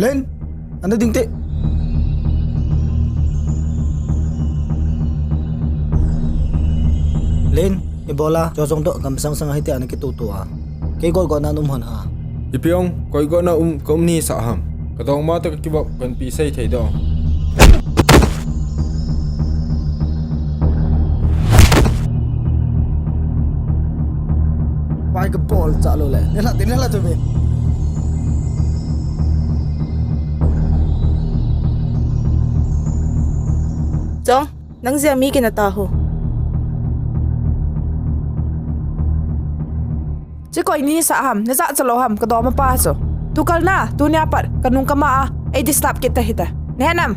Len, ana ding te. Len, ibola, cho jong doh, gamsang sang hiti ana kitutua. Kei goigona um hon ha. Ipi ong, goigona um, ka um ni sa ham. Ka dong ma to ka kibok, kan pi sei thei do. Pai ka bol cha lo le. Nela, nela tu me. Chong, nang jia mi kina ta ho. Chi koi ni sa ham, na ja cha lo ham, ka dom a pa chu. Tu kal na, tu nia pat, ka nung ka ma a, ei disturb kit ta hita. Ne nam.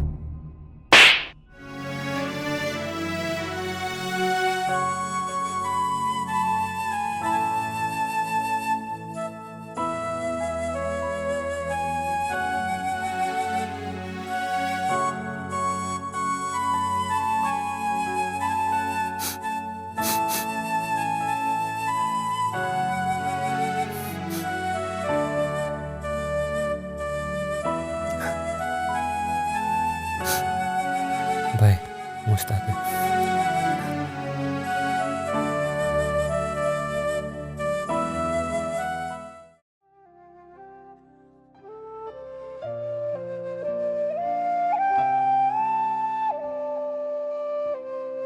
Bye. Musta ke.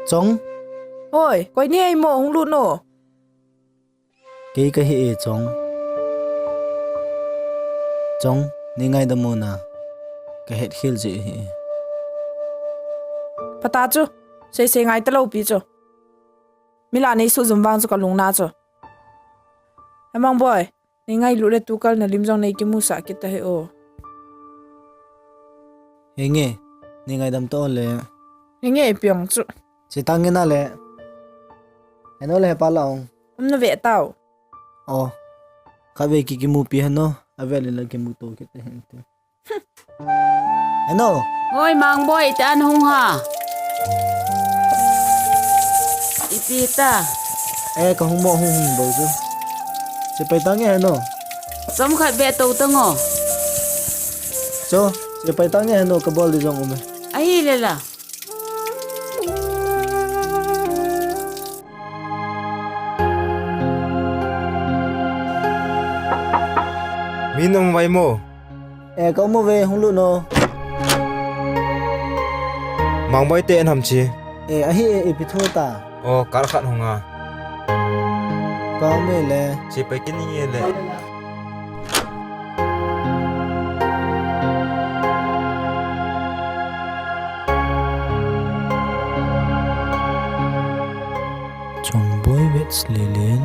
Chong? Hoi, koi ni ei mo hung lut no? Kei ka hi e Chong. Chong, nei ngaidam mo na. Ka het khel je hi. Pata chu, sei sei ngai ta lo pi chu. Mila nei su zum vang chu ka lung na chu. Amang boy. Nei ngailut le tu kal na lim jong nei kimusah kit ta hi o. Henge, nei ngaidam ta o le. Henge, piang chu. Che ta nge na le. Heno le pa la ong. Um na ve tau. O. Kha ve ki kimu pi heno, a ve le la kimu to kit ta hen te. Ano? Oi, Mangboi, iti an hung ha. Iti ta. Eh, ka hung mo hung hung bo chu. Che pai ta nge ano? Chom khat be to ta ngo. Cho, che pai ta nge ano ka bol di jong um e. Ahi le la. Mi nung vai mo. Eh, ka um uve, hung lut no. Mangboi te an ham chi. Eh, ahi e, ipi thu ta. O, kal khat hung a. Ka um e le. Chi pai kin nge le. Chongboi vets lelen.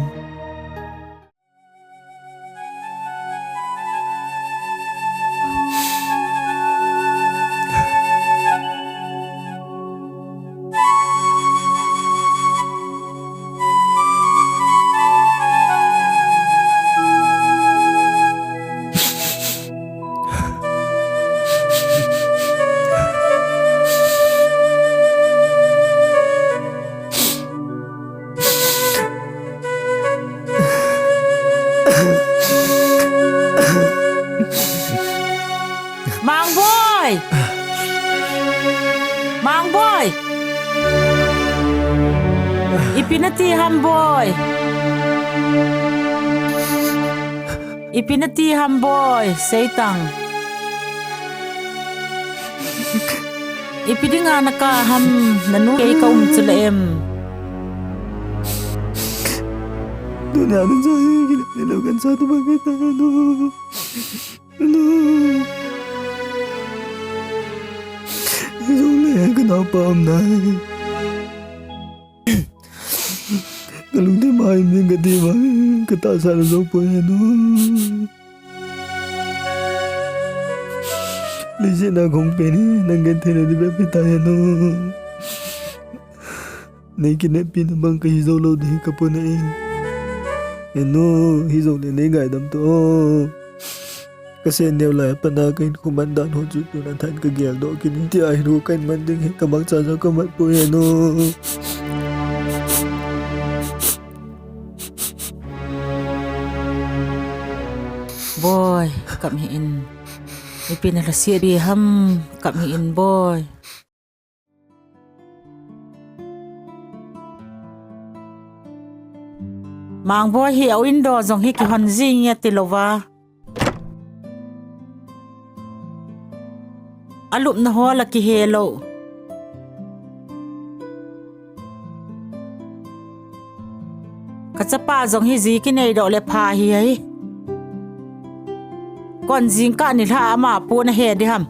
Mangboi! Mangboi! Ipi nati ham boi? Ipi nati ham boi? Seitang. Ipi dinga nakap ham, nanu kei ka um chu le em. Dunia na jai kile ni lo kan sa tu ba ke ta nu. Nu. Jong le ka napa um nai. Ka lungthim a im ding ka ti mai, ka tahsa na jou poi henu. Leiset a kong pen hi, nang genthei na di be pi ta henu. Nei kineppi na bang ka hi jou lou di ka pon e. Henu, hi jou le nei ngaidam to. Ka sen neo lai a pat a ka hinkho man dan ho chu tun a than ka gel doh kit in, tia hinkho ka hin man ding hi ka mangcha jong ka mat poi henu. Boi, kap hih in. Ipi na lhaset pi ham, kap hih in boi. Mangboi hi a window jong hi kihon jing e ti louva. A lupna ho la kihe lou. Ka chapa jong hi ji kinei doh le pha hi ahi. Kon jingkah nilhah ama pu na he di ham.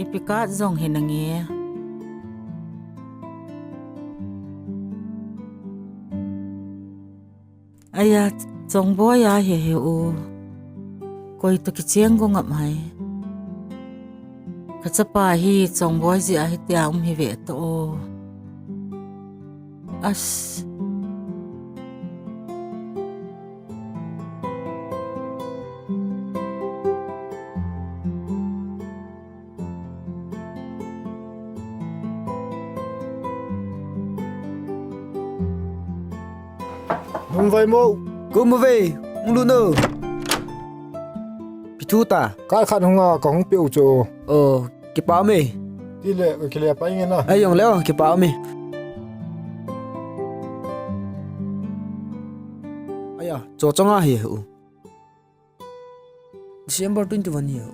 Ipi khat jong hi nange. Aya, Chongboi a hi hi u. Koi to kicheng go ngap hai. Ka chapa hi Chongboi ji a hi tia um hi ve to o. As. Hung vai mo. Ko mo ve. Hung lu no. Pi thu ta. Kai khat hung a ka hung pe u chu. O, kipa me. Ti le, ka kile pa ingen na. Ai yong le o, kipa me. Aya, cho chong a hi u. December twenty one hi u.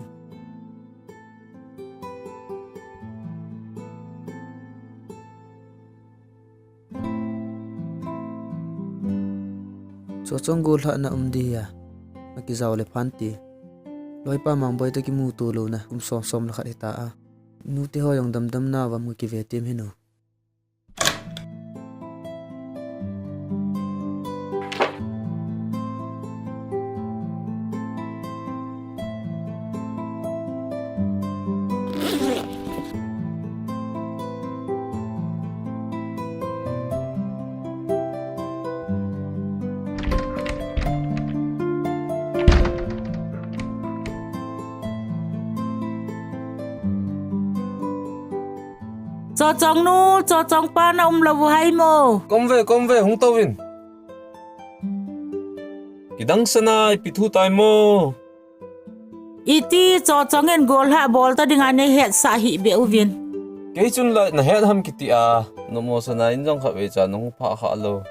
Cho chong gollhah na um di a. Aki jao le phan ti. Loipa Mangboi to kimu to lo na. Um som som la khat hi ta a. Nu te ho yong dam dam na vam ki ve tim hi nu. Cho chong nu, cho chong pa na um lo u hai mo. Kom ve, kom ve, hung to vin. Kidang sana ipi thu tai mo. Iti cho chong in gollhah bol ta ding a nei hetsah hi be u vin. Kei chun la na het ham kiti a. No mo sana in jong kha ve cha nung pha kha lo.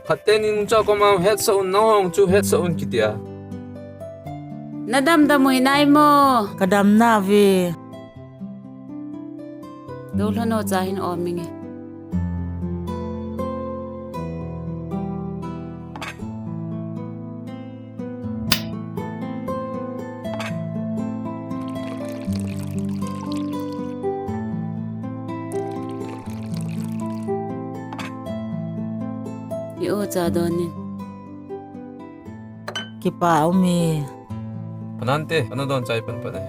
Khat te nin cha kom a hetsah un, nahung chu hetsah un kiti a. Na dam dam u hi nai mo. Ka dam na ve. Dou lhano cha hin om inge. Hi o cha don in. Kipa um e. Panante, ano don chai pan pan e.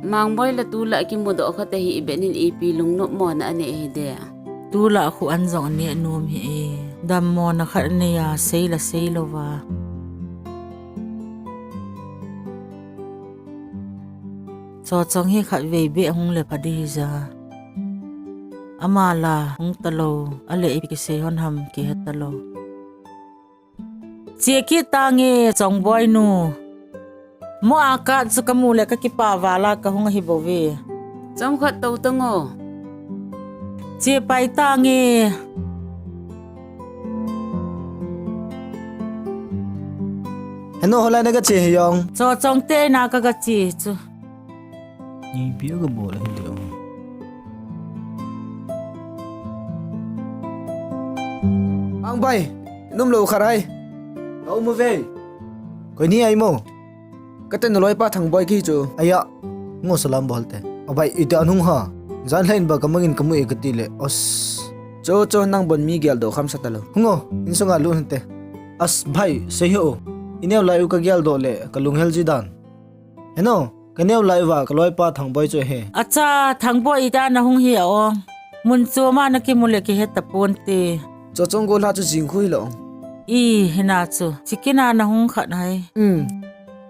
Mangboi la tu la kimu doh khat ahi i benin ipi lungnop mona anei hi de. Tu la khu an jong anei nom hi e. Dam mona khat anei a sei la sei lo va. Cho chong hi khat vei be hung le pha di hi ja. Ama la hung ta lo, a le ipi kisei hon ham kihe ta lo. Chia kit tange Chongboi nu. Mo a ka chu ka mu le ka kipa vala ka hung ahi bou ve. Chomkhat to tango. Chia pai tange. Heno, hoilai na ka chia hi jong. Cho chong te na ka ka chia chu. Ipi a ka bol ahi de o. Mangboi, num lo khat ai. Ka um uve. Koi ni ai mo. Ka te na loipa Thangboi ki chu. Aya. Ngo salam bol te. A bai, ite anung ha. Jan hlain ba ka mangin ka mu e ka ti le. Os. Cho cho nang bon mi gel do kham sa ta lo. Hungo, insunga lut hon te. As bai, sei ho. I neo lai u ka gel do le, ka lunghel ji dan. Heno, ka neo lai uva ka loipa Thangboi chu ahi. Acha, Thangboi ita na hung hi a ong. Mun chu ma na kimu le kihe ta pon te. Cho chong gollhah chu jing khu hi lo ong. I, hina chu. Chikina na hung khat hai. Um.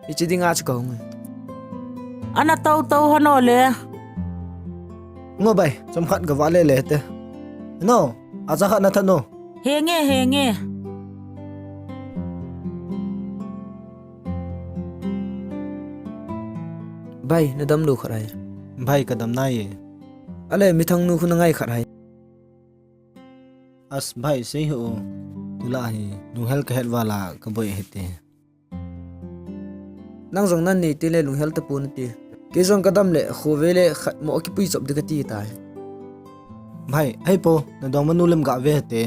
Ichi dinga chu ka hung. Ana to to hano le. Ngo bai, chomkhat ka va le le te. No, acha khat na tha no. Henge, henge. Bai, na dam lo khat ai. Bai, ka dam nai e. Ale, mi thang nu khu na ngai khat ai. As bai, sei ho. Tula hi, lunghel ka het vala ka boi hite. Nang jong nan nei te le lunghel ta pon te. Kei jong ka dam le, khovei le khat mo kipui chop di ka ti tai. Bai, hei po, na dong manu lem ga ve te.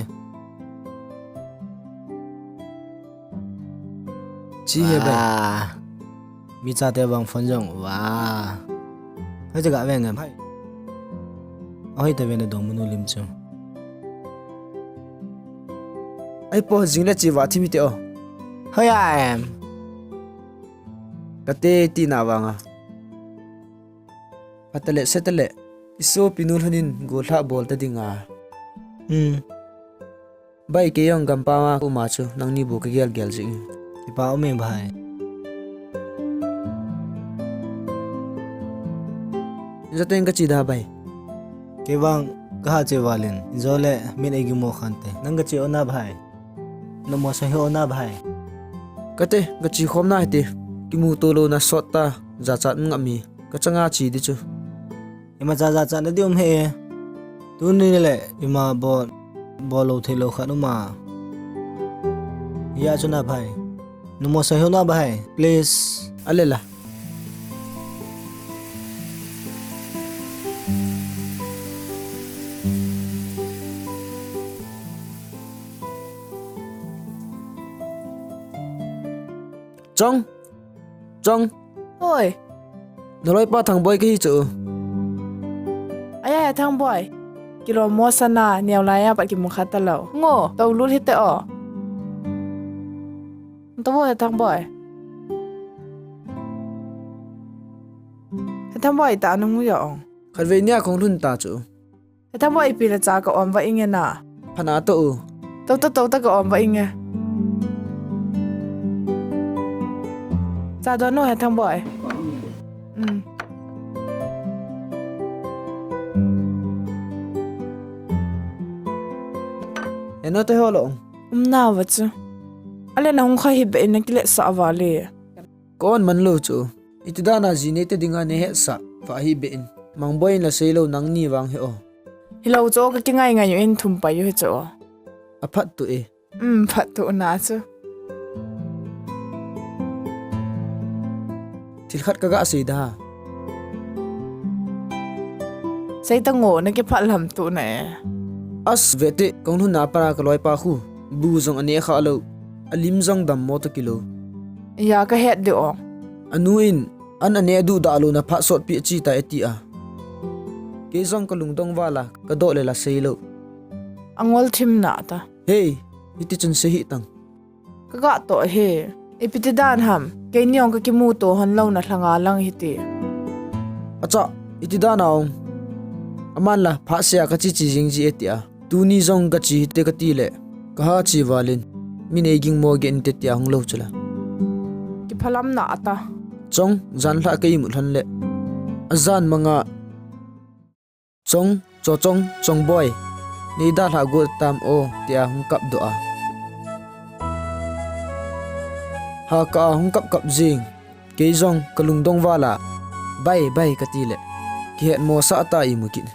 Chi he bai. Ah, mi cha te bang phone jong wa. Hei cha ga ve ngam hai. Hei te ve na dong manu lim chu. Ahi po, jing le che va thim hite o. Hoi a em. Kate tina vanga. Phatale, setale. Isopinu lhonin golhah bol ta dinga. Hmm. Bai, kei jong gampam a ka um a chu, nangni bou ka gel gel jing. Kipa um e bhai. Jateng ka che da bai. Kei vang ka ha che valin, jole min ei gimo khante. Nang ka che o na bhai. Na mo sa hi o na bhai. Kate, ka che khom na hite. Kimuto louna sot ta, jachat ngam mi. Ka changa che di chu. Imacha jachat na di um he. Tuni le, ima bol, bol lou thei lou khat um a. Hia chu na bhai. Na mo sa hi o na bhai, please. Ale la. Chong. Chong. Oi. Na loipa Thangboi ka hi chu. Aya he Thangboi. Kilom mo sa na, neo lai a pat kimu kha ta lou. Ngo, tou lut hite o. Tou vo he Thangboi. He Thangboi ta nung u ya ong. Khatvei nia kong lhun ta chu. He Thangboi, ipi le cha ka om va inge na. Phana to u. Tou ta, tou ta ka om va inge. Cha don u he Thangboi. Um. He no te ho lo. Um na va chu. Ale na hung kha hi be in na kile sa va le. Ka on man lou chu. Iti dan a ji nei te dinga nei hetsah, fa hi be in. Mangboi in la sei lou nangni vang he o. Hilou chu ka kingai ngai u in thum pai u he chu o. A phat tu e. Um, phat tu na chu. Thil khat ka ga sei da. Sei ta ngo, na kiphat lam tu na e. As ve te, kong lhun na para ka loipa khu. Bu jong a ne kha lou. A lim jong dammo ta kilou. Ya ka het de ong. A nu in, an a ne duh da lou na phat sot pi a chi ta e ti a. Kei jong ka lungdong vala, ka doh le la sei lou. A ngol thim na ta. Hei, hiti chun sei hi tang. Ka ga to he. Ipi ti dan ham, kei ni ong ka kimuto hon lou na lhanga lang hiti. Acha, iti dan a ong. Aman la, phat sia ka chi chi jing ji e ti a. Tuni jong ka chi hite ka ti le, ka ha chi valin. Mi nei ging mo gen te tia hung lou chu la. Kiphalam na ata. Chong, jan lha ka imut lhon le. A jan manga. Chong, Cho Chong, Chong boi. Nei da lha got tam o, tia hung kap doh a. Ha ka a hung kap kap jing. Kei jong ka lungdong vala. Bai, bai ka ti le. Kihet mo sa ta imu kit.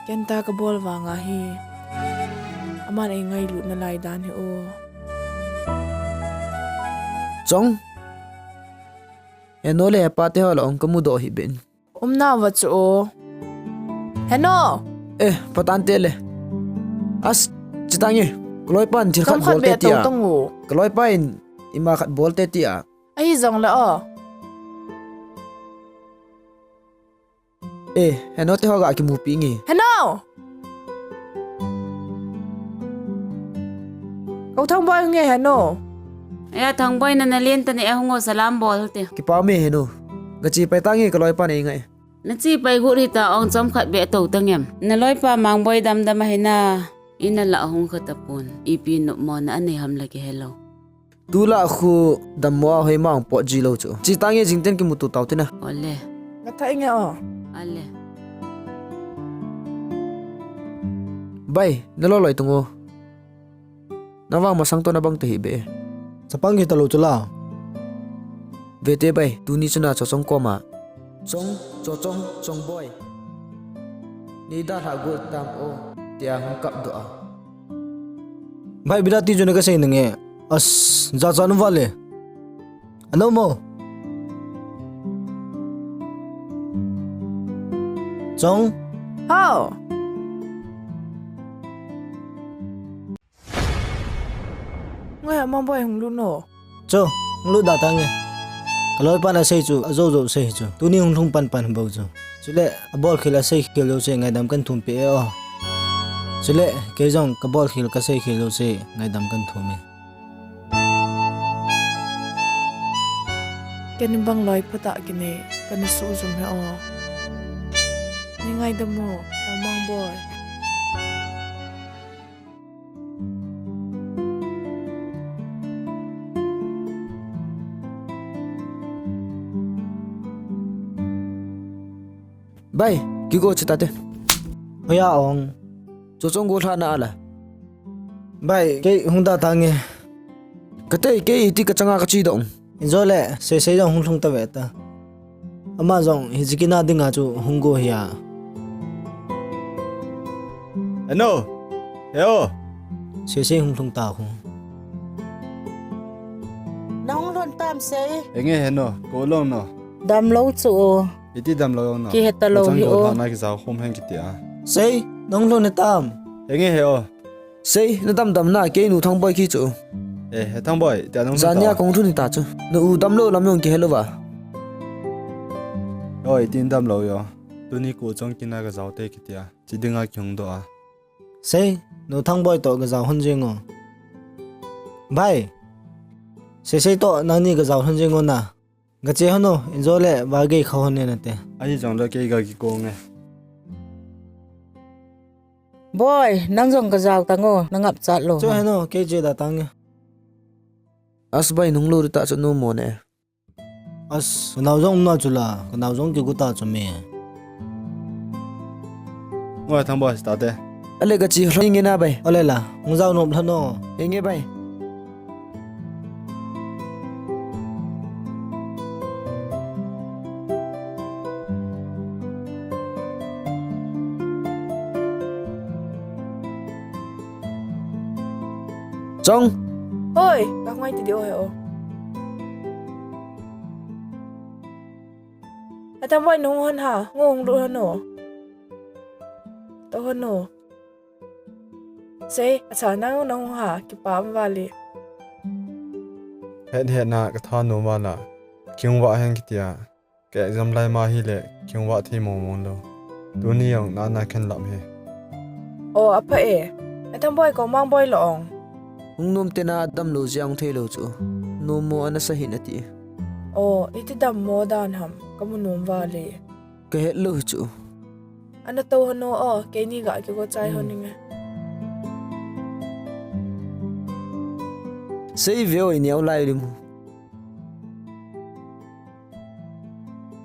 Ken ta ka bol vanga hi. Aman ei ngailut na lai dan hi o. Chong. He no le he pa te ho la ong ka mu doh hi ben. Um na va chu o. He no. Eh, patan te le. As, chi tang e. Ka loipan thil khat bol te tia. Ka loipa in ima khat bol te tia. Ahi jong le o. Eh, he no te ho ga kimu pi nge. He no! Ko Thangboi nge he no. Aya Thangboi na na len ta ne a hung o salam bol te. Kipa me he no. Ga chi pai ta nge ka loipa nei ngai. Na chi pai gu ri ta ong chom khat be to ta ngem. Na loipa Mangboi dam dam a he na. Ina la hung kha ta pon. Ipi nop mo na anei ham la ki he lo. Tula khu dammo a hoi ma ong pot ji lo chu. Chi tang e jing ten kimuto tau tina. Ole. Nga tha inge o. Ale. Bai, na lo loi tung o. Na vang masang to na bang te hi be. Chapang hi ta lo chu la. Ve te bai, tuni chu na Cho Chong koma. Chong, Cho Chong, Chong boi. Nei da lha got tam o, tia hung kap doh a. Bai, bida ti chu na ka sei na nge. As, ja cha nu vale. Ano mo? Chong? Hao. Ngai a Mangboi hung lut no. Cho, hung lut da ta nge. Ka loipan a sei chu, a jo jo sei chu. Tuni hung lhung pan pan bou chu. Chule, a bol khel a sei khel jo sei ngaidam kan thum pe e o. Chule, kei jong ka bol khel ka sei khel u se ngaidam kan thum e. Ken bang loi phatah kinei, kan su jum he o. Ni ngaidam o, Tangmang boy. Bai, kigo chita te. Hoiya ong. Chochong go lhana ala. Bai, kei hung da tange. Kate kei iti ka changa ka chi dong. Injo le, sei sei jong hung lhung ta ve ta. Ama jong hi jikina dinga chu hung go hi a. Eno. Heo. Sei sei hung lhung ta khu. Nang lhun tam sei. Enge heno, ko long no. Dam lo chu o. Iti dam lo jong no. Ki heta lo hi o. Lhana ki jao khom hen kitia. Sei, nang lhun tam. Enge heo. Sei, na dam dam na, kei nu Thangboi ki chu. Eh, he Thangboi, tia nung. Jania kong thun ta chu. Na u dam lo lam jong ki helo va. Oi, tin dam lo jo. Tuni ko chong kina ka jao te kitia. Chi dinga ki hung do a. Sei, nu Thangboi to ka jao hon jing o. Bai. Sei sei to nangni ka jao hon jing o na. Ga che hon o, injo le ba gei kha hon ne na te. Ahi jong le kei ga ki kong e. Boy, nang jong ka jao tang o, na ngap chat lo. Cho heno, kei che da tang e. As bai nung lo ri ta chu nu mo ne. As, ka nao jong um na chu la, ka nao jong ki gu ta chu me. Ngoi Thangboi sta te. Ale ka chi hlo nge na bai. Ale la, hung jao nop hlo no. Enge bai. Chong. Oi, ka ngai ti di o he o. Atam boy nung hon ha, ngu hung lu hon o. To hon o. Sei, acha nang nung ha, kipa am vali. Het het na ka tha nu vana. Kiung va hen kitia. Ka exam lai ma hi le, kiung va thei mong mong lo. Tuni jong na na khen lam he. O, apha e. Atam boy ko mang boy lo ong. Hung nom te na dam lo jiang thei lo chu. Nom mo ana sa hin ati. O, iti dam mo dan ham. Ka mu nom vali. Ka het lo hi chu. Ana to hon o, o, keini ga kigo chai hon inge. Sei ve o i neo lai lim.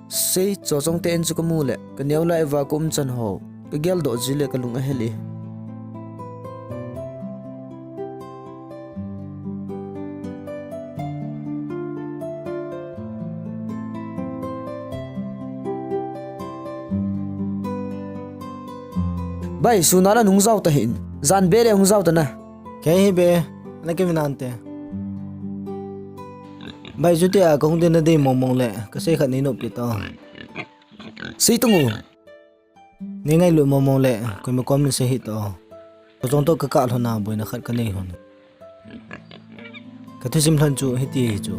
Sei, Chochong te in chu ka mu le, ka neo lai va ka um chan ho. Ka gel doh ji le ka lung a hel e. Bai, suna la nung jao ta hin. Jan be le hung jao ta na. Kei hi be, na ke vinan te. Bai, chuti a ka hung de na dei mong mong le, ka sei khat nei nop pi to. Sei tung u. Ni ngailut mong mong le, koima kom ni sei hih to. Chochong to ka kah lhon a boina khat ka nei lhon. Ka thusim lhon chu hiti hi chu.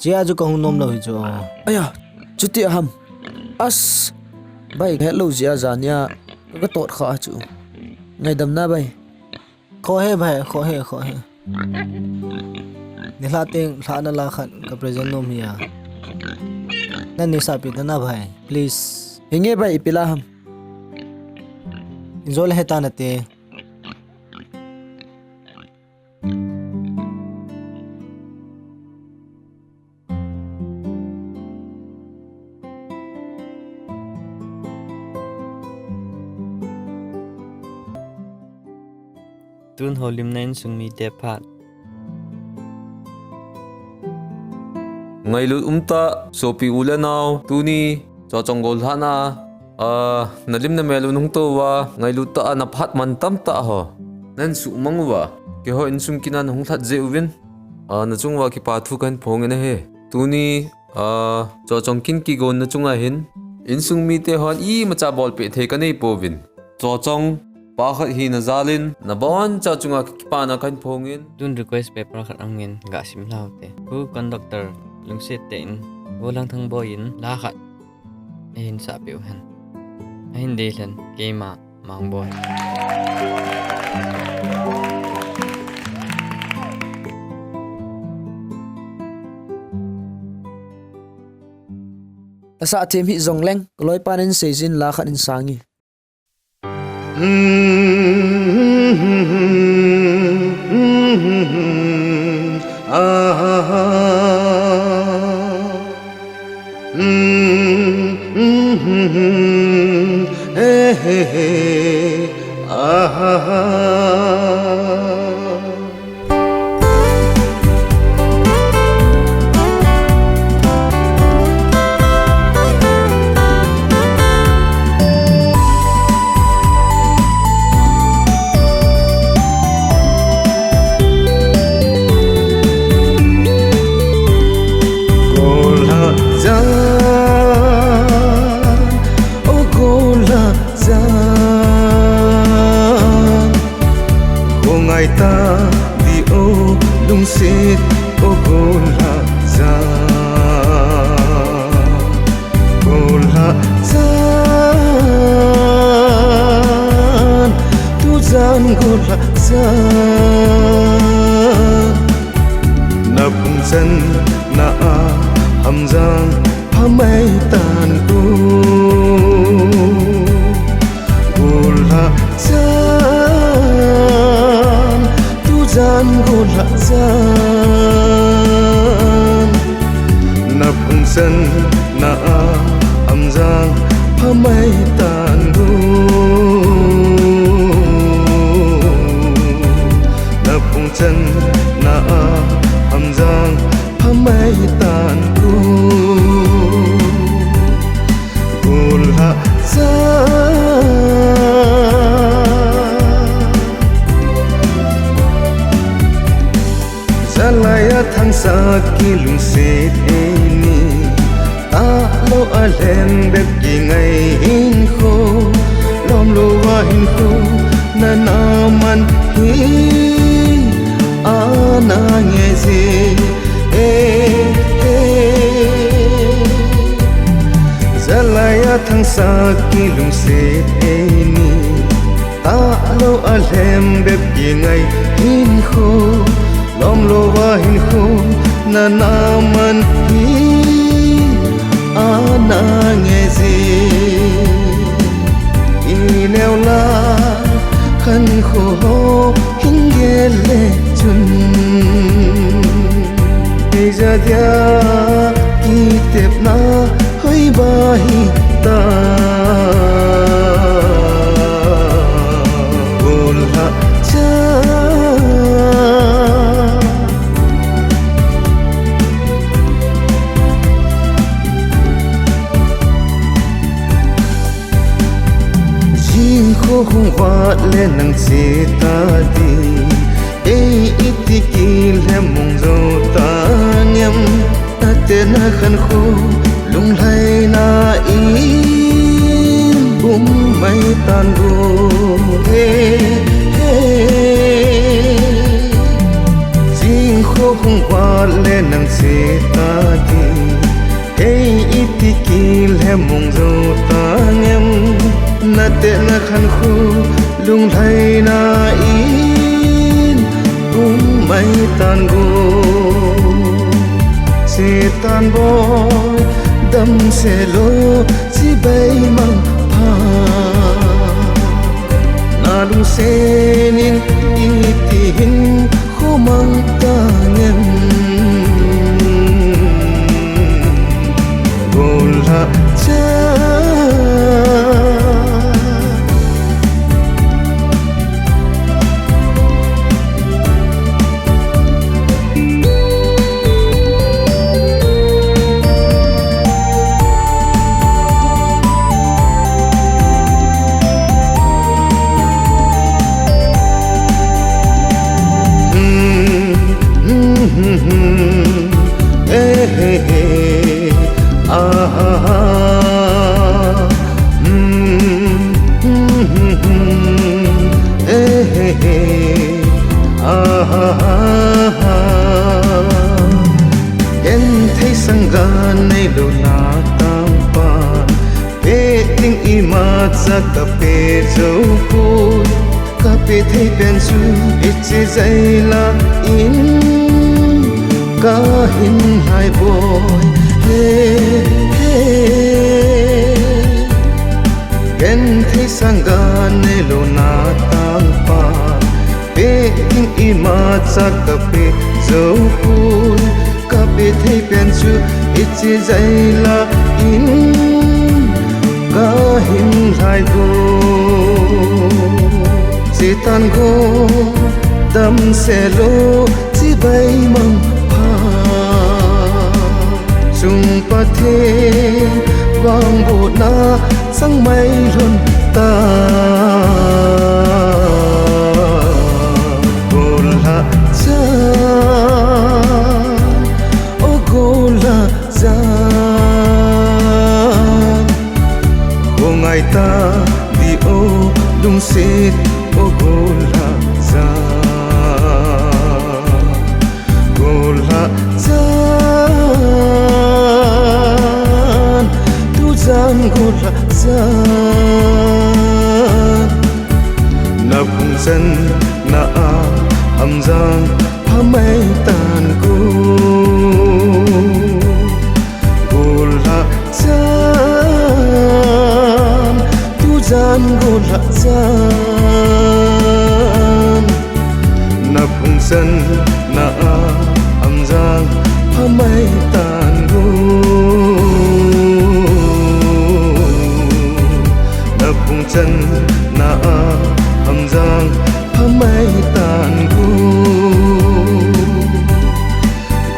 Chia chu ka hung nom lou hi chu. Aya, chuti aham. As, bai, ka het lou jia jania ka tot kha chu. Ngaidam na bai. Kho he bai, kho he, kho he. Ni hla teng, hla na la khat ka present nom hi a. Na ni sa pi ta na bai, please. Hinge bai, ipi la ham. Injo le heta na te. Tun houlimna insung mite phat. Ngailut umtah, sopi u le nao, tuni, Chawchong Golhana, Ah, nalim namel u nahung tou uva, ngailut tah a naphat man tamtah ho nahin suhmang uva, keiho insung kit a nahung lhat jeh uvin, ah, nachung uva kipa thu kahin phong in ahi. Tuni, ah, Chochong kin kigonna chunga hin, insung mite hon imacha bolpeh thei kanei pouvin, Chochong pa khat hina jal in nabonchauva chunga kipana kahin phong in. Tun request paper khat ahung in gasim lhau te. Hu conductor Lungset te in, Golhang Thangboi in la khat eihin sah peh u hen. Ahin dei lhen, keima Mangboi. Asah them hih jongleng, kaloipan ahin seijin la khat ahin sang e. Golhah jan, o golhah jan, kho ngai ta di o lungset, o golhah jan. Golhah jan, tujan golhah jan, naphung chan na a Hamjang phamai tan ko. Golhah jan, tujan golhah jan, naphung chan na a Hamjang phamai tan ko. Naphung chan na a Hamjang phamai tan ko. Golhah jan. Jalai a Thangsang kilungset eini, talou a lhem bep kingai hinkho, lomlou a hinkho nana man hi ana nge ji. Eh, eh. Jalai a Thangsang kilungset eini, talou a lhem bep kingai hinkho, lomlou a hinkho nana man hi ana nge ji. Ineo la khankho ho hin gel le chun, ei ja dia kitepna hoi ba hita. Golhah jan. Jing kho hung vat le nang che ta di, ei iti kilhem mong jou ta ngem. Nate na khankho lunglhaina in um mai tan go. He, he. Jing kho hung vat le nang che ta di, ei iti kilhem mong jou ta ngem. Nate na khankho lunglhaina in um mai tan go. Setan boi, damsel o, chibai mang pha. Na lungset in iti hinkho mang ta ngem. Golhah jan. Sanga neilou na tangpan, pe ding imacha kape jou poi. Kape thei pen chu hiche jaila in kahin lhai boi. He, he. Genthei sanga neilou na tangpan, pe ding imacha kape jou poi. Kape thei pen chu hiche jaila in kahin lhai boi. Chetan godam selou, chibai mang pha. Chung Pathen vangbohna changmai lhon ta. Gollhah chan, o gollhah chan, kho ngai ta di o, lungset o gollhah chan. Gollhah chan, tujan gollhah chan, na phung chan na a Hamjang phamai tan go. Gollhah chan, tujan gollhah chan, na phung chan na a Hamjang phamai tan go. Na phung chan na a Hamjang phamai tan go.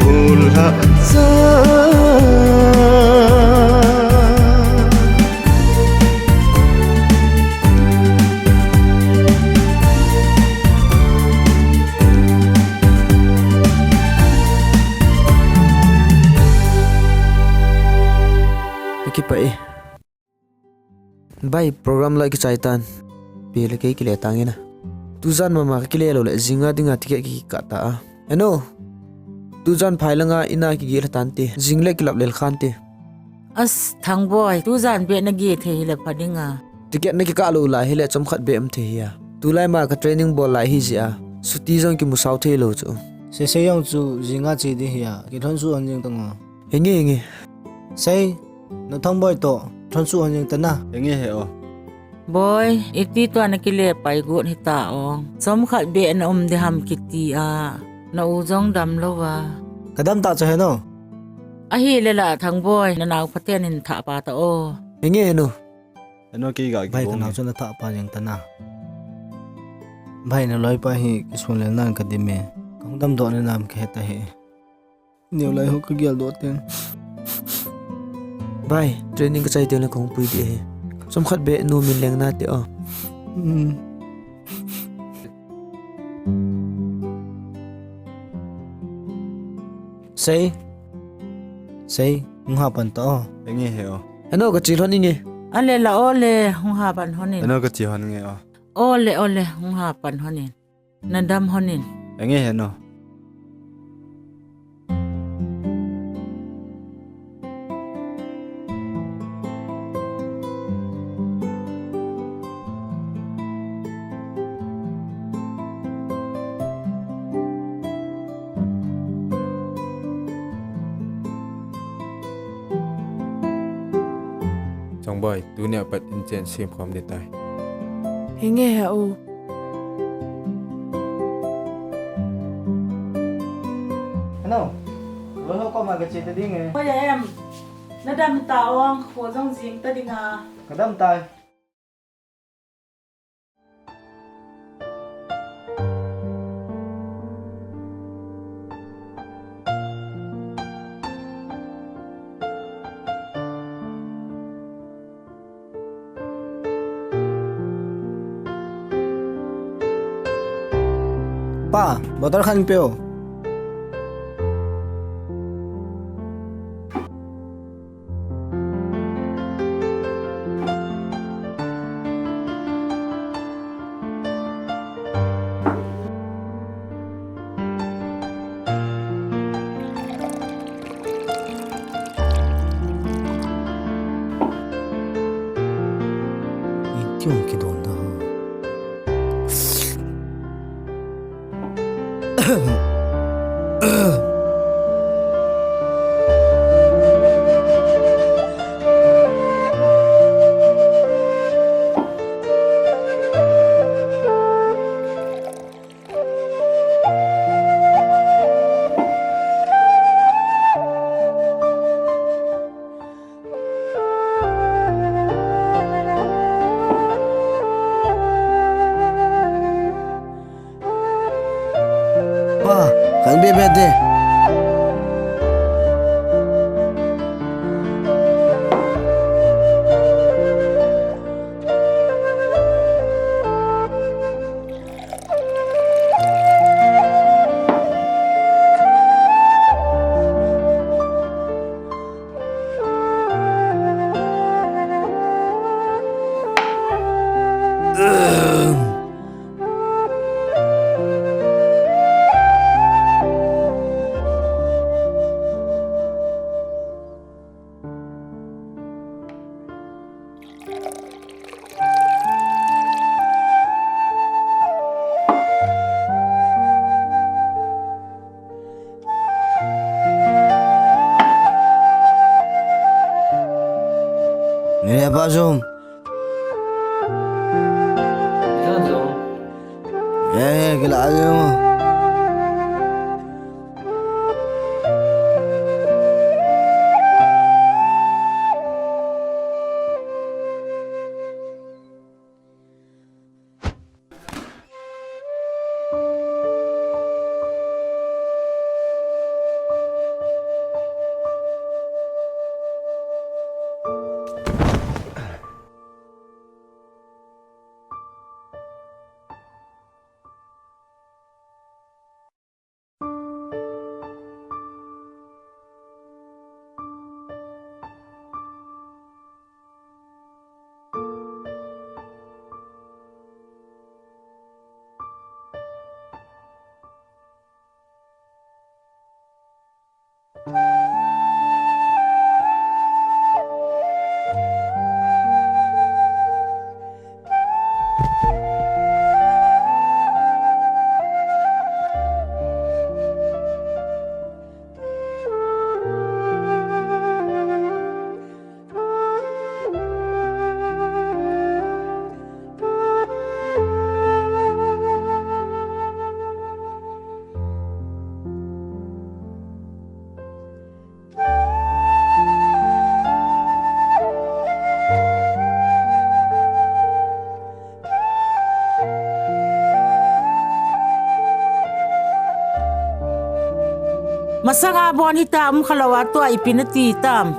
Gollhah chan. Kakipah e. Bai, program la kichai tan. Pi le kei kile tang ina. Tujan mama kakile lou le, jinga dinga ticket kikah ta a. Eno. Tujan phai langa ina kigel tan te. Jing le kilap lel khan te. As, Thangboi, tujan be na ge thei hile pha dinga. Ticket na kikah lou lai hile chomkhat be um thei hia. Tulai ma ka training bol lai hi jia. Chuti jong kimusao thei lou chu. Seisei jong chu jinga che di hia. Kilhon su an jing tang o. Henge, henge. Sei, na Thangboi toh, lhon su hon jing tana. Henge he o. Boi, iti tua na kile pai got hita ong. Chomkhat be na um di ham kiti a. Na u jong dam lou va. Ka dam ta cha he no. Ahi le la Thangboi, na nau phaten in thah pa ta o. Henge he no. He no kei ga. Bai, ka nau chu na thah pa jing tana. Bai, na loi pa hi kisun le nan ka di me. Ka hung dam doh le nam ka he ta he. Neo lai ho ka gel doh ten. Bai, training ka chai ten le kong pui di ahi. Chomkhat be nu min leng na te o. Hmm. Sei. Sei, hung ha pan ta o. Henge he o. He no ka che lhon inge. Ale la o le, hung ha pan hon in. He no ka che hon inge o. O le, o le, hung ha pan hon in. Na dam hon in. Henge he no. Thangboi, tunia pat in chen sem khom di tai. Henge he o. Ano? Loi ho koma ka che ta ding e. Hoi em. Na dam ta ong, kho jong jing ta ding a. Ka dam tai. Pa, bottle khat pe o. Tum kidon da. Pa, kan be be de. Nge pa jom. Nge, nge, kila ajo. Masanga bon hita um khalou a tua ipi nati tam.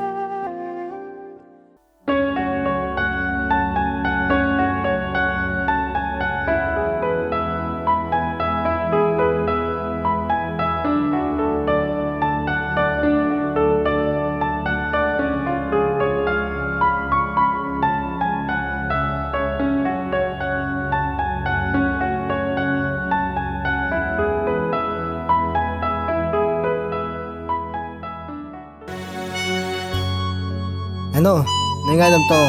Heno, nei ngaidam tao.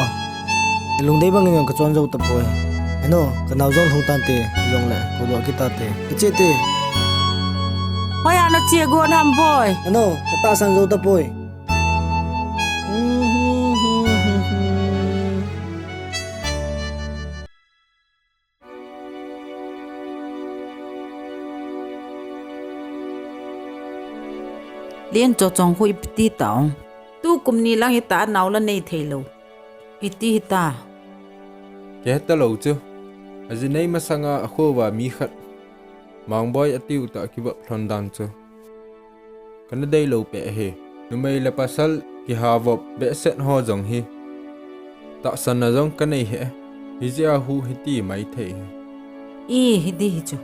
Lungdei bangin jong kachon jou tapoi. Heno, kanao jong lhung tante, jongle, kholua kitate. Kache te. Hoiya nache gon ham boi. Heno, katahsan jou tapoi. Len Chochong khu ipi ti tao. Tukum ni lang hita anao la nei thei lou. Iti hita. Kei heta lou chu. Ajinei masanga akhoa mi khat. Mangboi atiu tah kivop lhon dan chu. Kana dei lou peh hi. Numei le pasal kiha vop behseh ho jong hi. Tahsan na jong kanei hih e. Hijeh a hu hiti mai thei hi. I, hiti hi chu.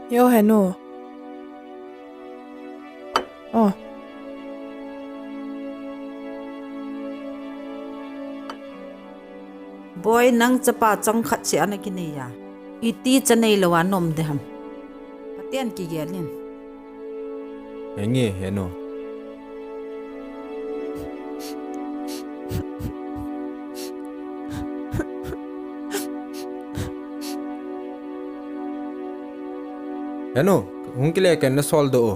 Yo, Henu. Oh. Boi, nang chapa chang khat seh ana kinei a. Iti cha neilou a nom de ham. Ten kigel in. Henge, henu. Henu, hung kile ken na soldoh o.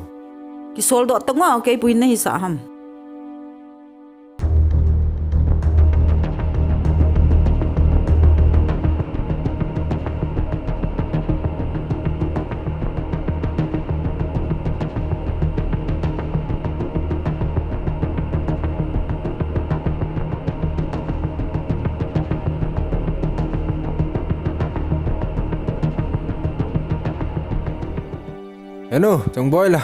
Kisoldoh tang o, kei pui nahi sa ham. Henu, chongboi la.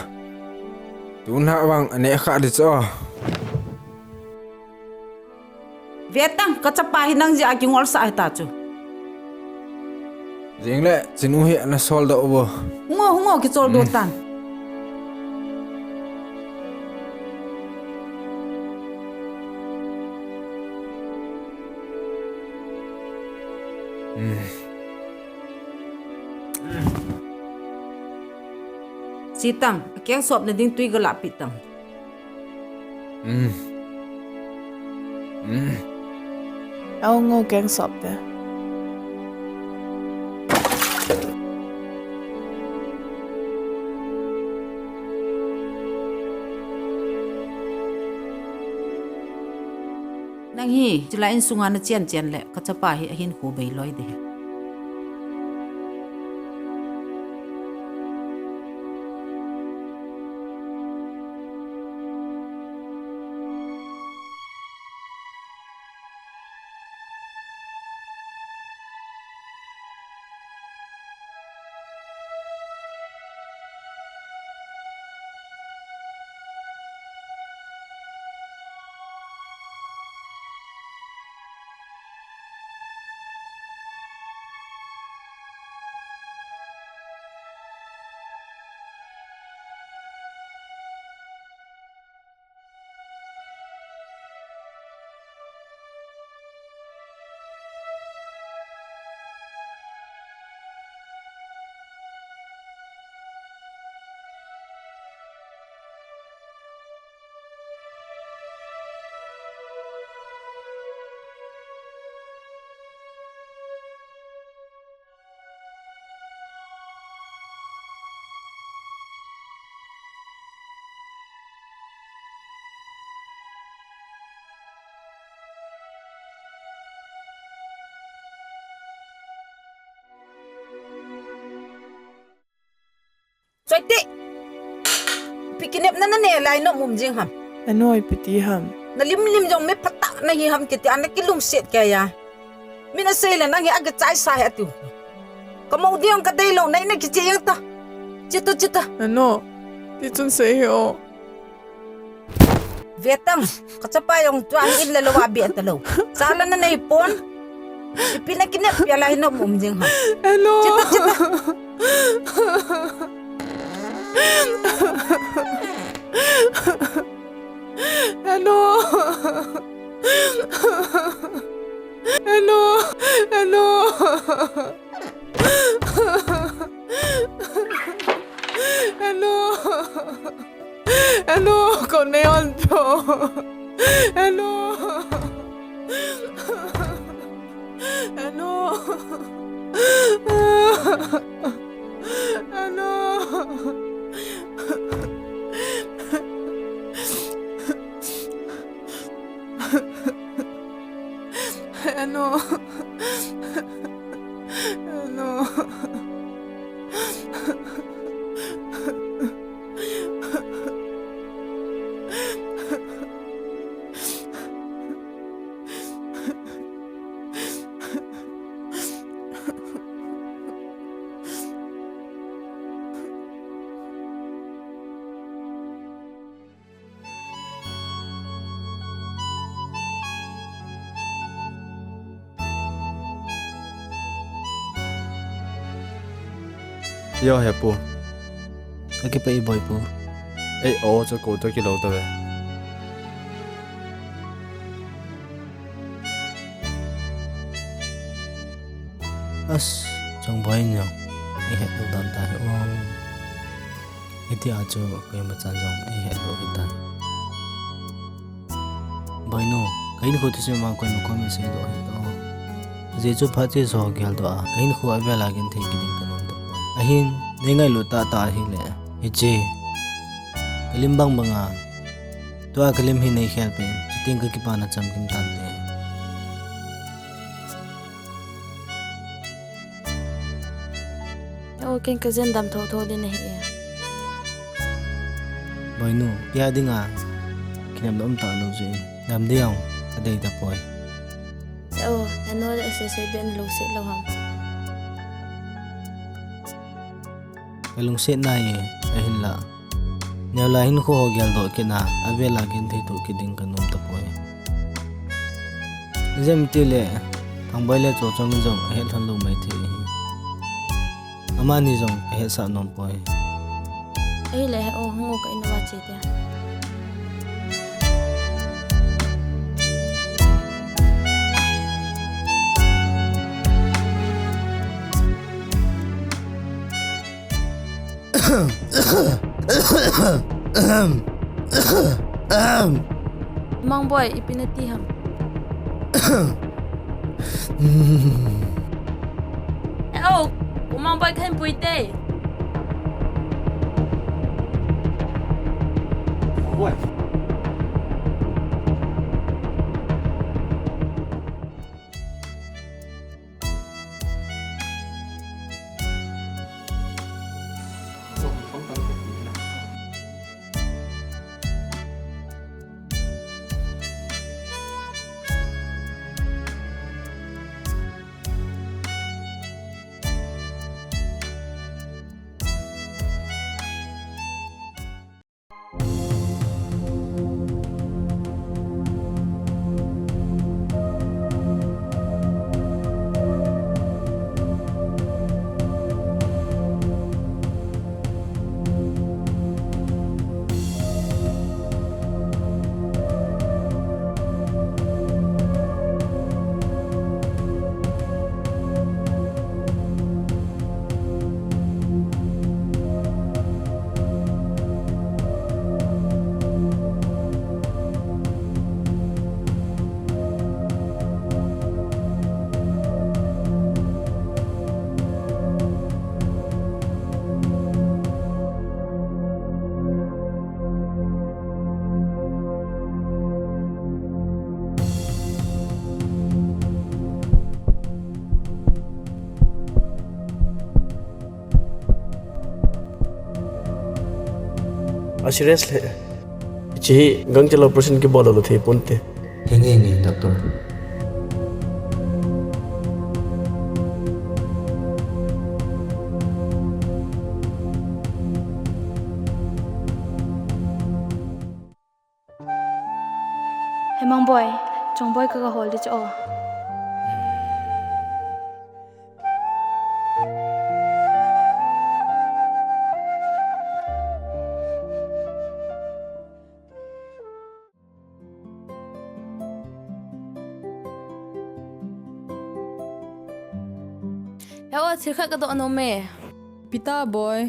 Tun ha vang ane kha di cho. Vetang, ka chapa hi nang jeh a kingol sa ahi ta chu. Jing le, chinu hi ana soldoh uvo. Hungo, hungo, kicholdoh tan. Sitang, akeng sop na ding tui galahpi tang. Aung o keng sop te. Nang hi, chulai insunga na chen chen le, ka chapa hi ahin khu bei loi de. Choi te. Ipi kinepna nanei lai nom um jing ham. Anoi, ipi ti ham. Na lim lim jong mi phatah nahi ham kiti a na kilungset kei a. Min asei le nang hi akichai sa hi atiu. Ka mo ding ka dei lou nai na kiche jeng ta. Che ta, che ta. Ano, ti chun sei hi o. Vetang, ka chapa jong tua hi in le lou a bia ta lou. Sa la nanei pon. Ipi na kinep pia lai nom um jing ham. Hello. Che ta, che ta. Hello. Hello. Hello. Hello. Hello, kon nei on to. Hello. Hello. Hello. Hello. Hello. Yo, he pu. Ka kipah e boi pu. Ei, o, cho ko to kilou ta ve. As, chongboi nyo. I het lou dan ta he o. Hitia chu koima chan jong eihe lou hitai. Boinu, ka hinkho thusei vang koima kon min seidoh hih in. Ajeh chu phat chesa ho geldoh a, ka hinkho avel a genthei kit ding kanom tapoi. Ahin, nei ngailut tahtah ahile, hiche, ka lim bang banga, tua ka lim hi nei khel peh in, chuteng ka kipana chamkim tante. O, ken ka jen dam thotho ding ahi e. Boinu, kei a dinga kinepna um talou jeh in, dam ding jong ka dei tapoi. O, nanu le ase sei ben lungset lou ham? Ka lungset nai e, ahinla neo lai hinkho ho geldoh kit a, avel a genthei toh kit ding kanom tapoi. Ijemtile, Thangboi le Chochong in jong ahet lhon lou maithei ahi. Amani jong kahetsah nom poi. Ahile he o, hung o, ka in uva che te. Mangboi, ipi nati ham? Eo, U Mangboi, kahin pui te. A serious le. Hiche hi gangchel operation kibol lou thei ponte. Henge, henge, doctor. He Mangboi, Chongboi kaga hol ding chu o. He o, thil khat kadoh nom e. Ipi ta boi?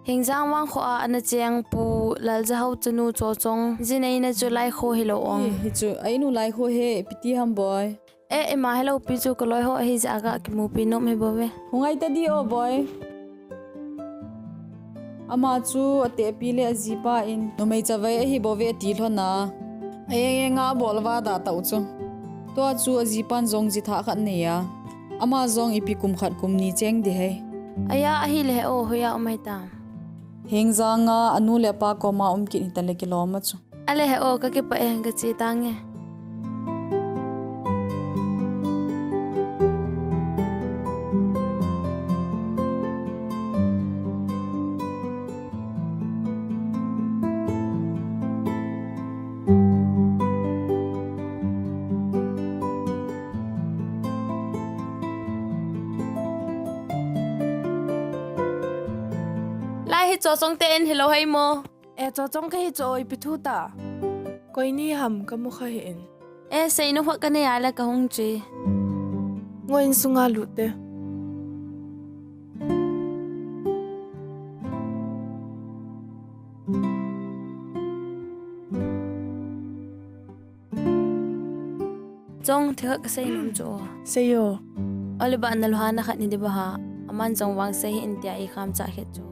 Hingjang vangkho a ana cheng Pu Laljahao chanu Chochong jineina chu Laikho hilou ong. Hi, hichu a inu Laikho hi, ipi ti ham boi? E, ima hilou pi chu kaloi ho ahi jeh a kakimupi nom hi bou ve. Hung ngai ta di o boi. Ama chu atehpi le ajipa in numei chavai ahi bou ve ati lhon a. Aeng enga abol uva adah tau chu. Tua chu ajipan jong ji thah khat anei a. Ama jong ipi kum khat kum ni cheng ding ham. Aya, ahile he o, hoiya um ahitam? Hingjang a anu le apa koma um kit hita le kilom a chu. Ale he o, kakipah e, kache tange. Lai hi Chochong te in hilou hai mo? E, Chochong kahi chu o, ipi thu ta? Koi ni ham kamu kha hih in. E, seinom khat kanei a le kahung che. Ngo, insunga lut te. Chong, thil khat kasei nom chu. Sei o. Oliver na luhana khat ni di ba ha. Aman chong vang sei hih in tia i kham cha khet chu.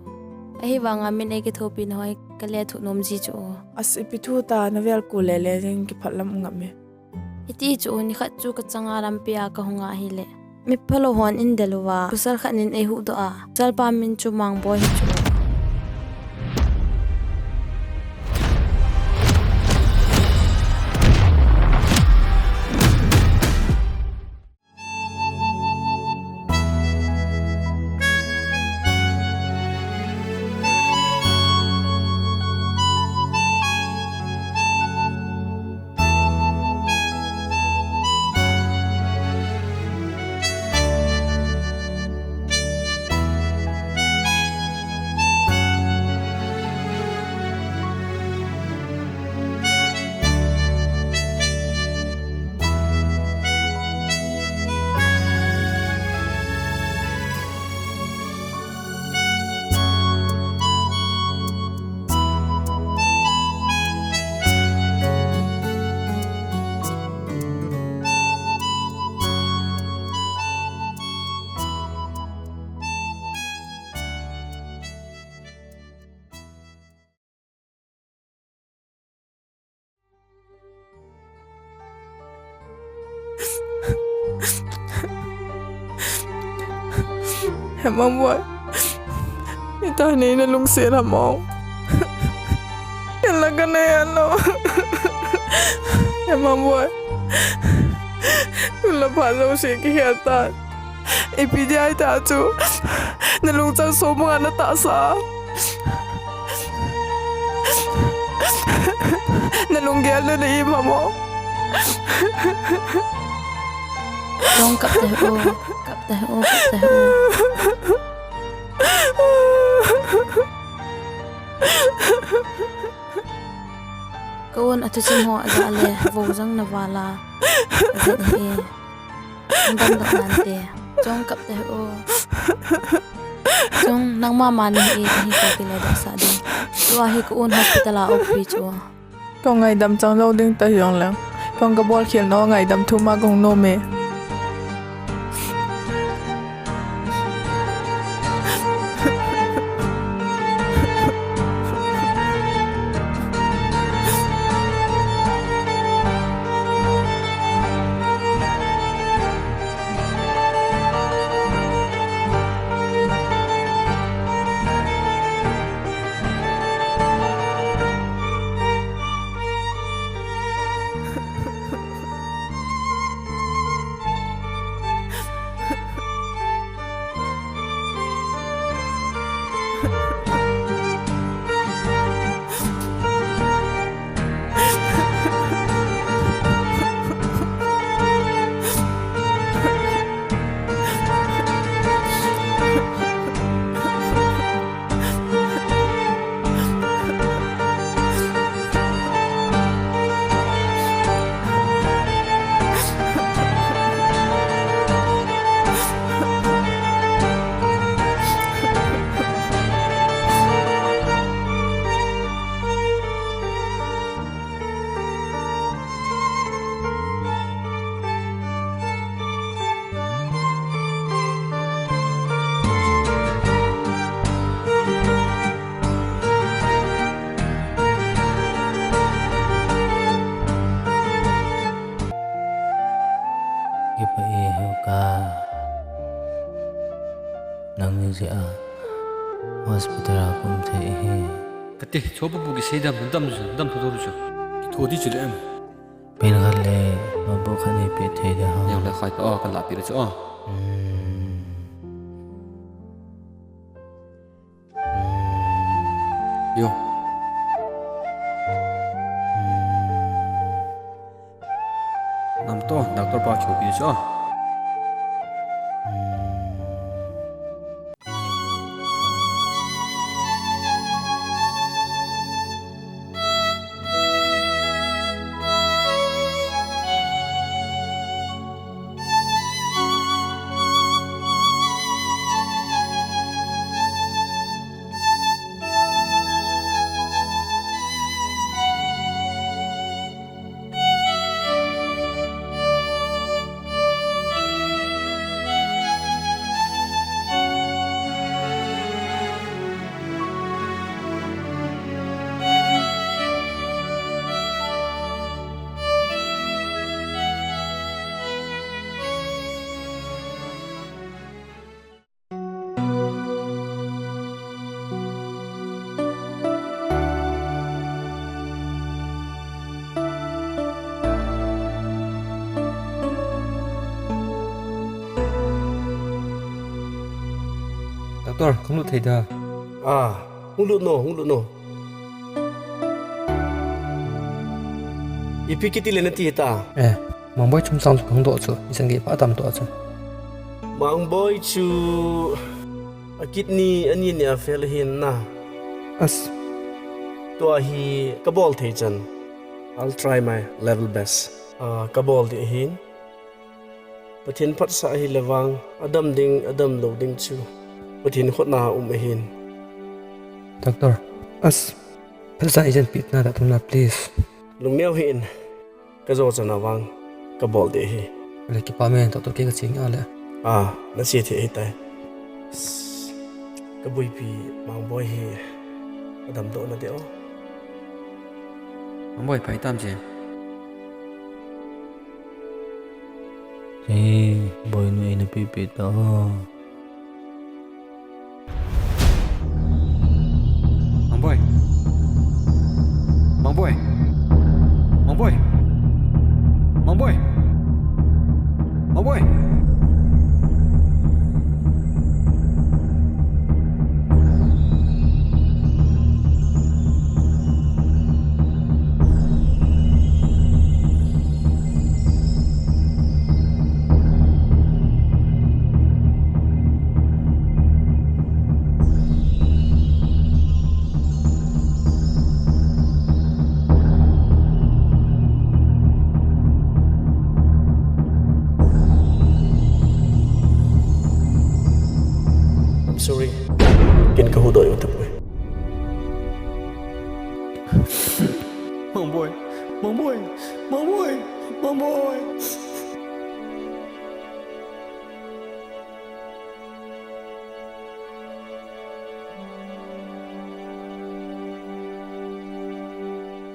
Ahivanga min ei kithopi na hoi ka le thu nom ji chu. As ipi thu ta na vel ku le le jing kiphat lam ngam e. Hiti chu ni khat chu ka changa lampi a ka hung a hile. Mi phalo hon in del uva. Pasal khat nin ei huh doh a. Pasal pa min chu Mangboi hi chu. He Mangboi, itani na lungset ham o. Kei la kana he lou. He Mangboi, tun la phat jouse kihel tan. Ipi dia ita chu. Na lungchang so banga na tahsa. Na lunggel na na im ham o. Chong, kap tahih o, kap tahih o, kap tahih o. Ka un a thusim ho ajah le, vo jang na vala. Ajat hi e. Hung damdoh nante. Chong, kap tahih o. Chong, nangma ma nahi e, ahi ka kile doh sah ding. Tua hi ka un hospital a off pi chu. Ka ngaidam chang lou ding ta hijongleng, ka un ka bol khel nau ngaidam thu ma ka hung nom e. Ipi hi ka. Nang ni jeh a hospital a ka um thei ahi. Kati, chopu pu kisei dam, dam chu, dam tho tho chu. Kitho di chu le em. Pen khat le, notebook khat nei pe thei ding ham. Jong le khai ta o, ka la pe le chu o. Hmm. Hmm. Yo. Hmm. Nam to, doctor pa chu pe le chu o. Hmm. Doctor, kahung lut thei da. Ah, hung lut no, hung lut no. Ipi kiti le nati ta? Eh, Mangboi chungchang chu kahung doh chu, ichan gei pha tam doh chu. Mangboi chu a kidney ani ni a fail ahin na. As. Tua hi kabol thei chan. I'll try my level best. Ah, kabol ding ahin. Pathen phatsah ahile vang, adam ding, adam lou ding chu Pathen khut a um ahin. Doctor, as, phatsah ijen pi na da tum na, please. Lungneo hih in, kajo chan a vang kabol ding ahi. Le kipa me, doctor, kei kache nge le. Ah, nache thei ahitai. Kabuipi Mangboi hi adam doh na ding o. Mangboi, phai tam che. Hey, Boinu, eina pipi ta o. Mangboi. Mangboi. Mangboi. Mangboi. Mangboi. I'm sorry. Ken kahuhdoh u tapoi. Mangboi, Mangboi, Mangboi, Mangboi.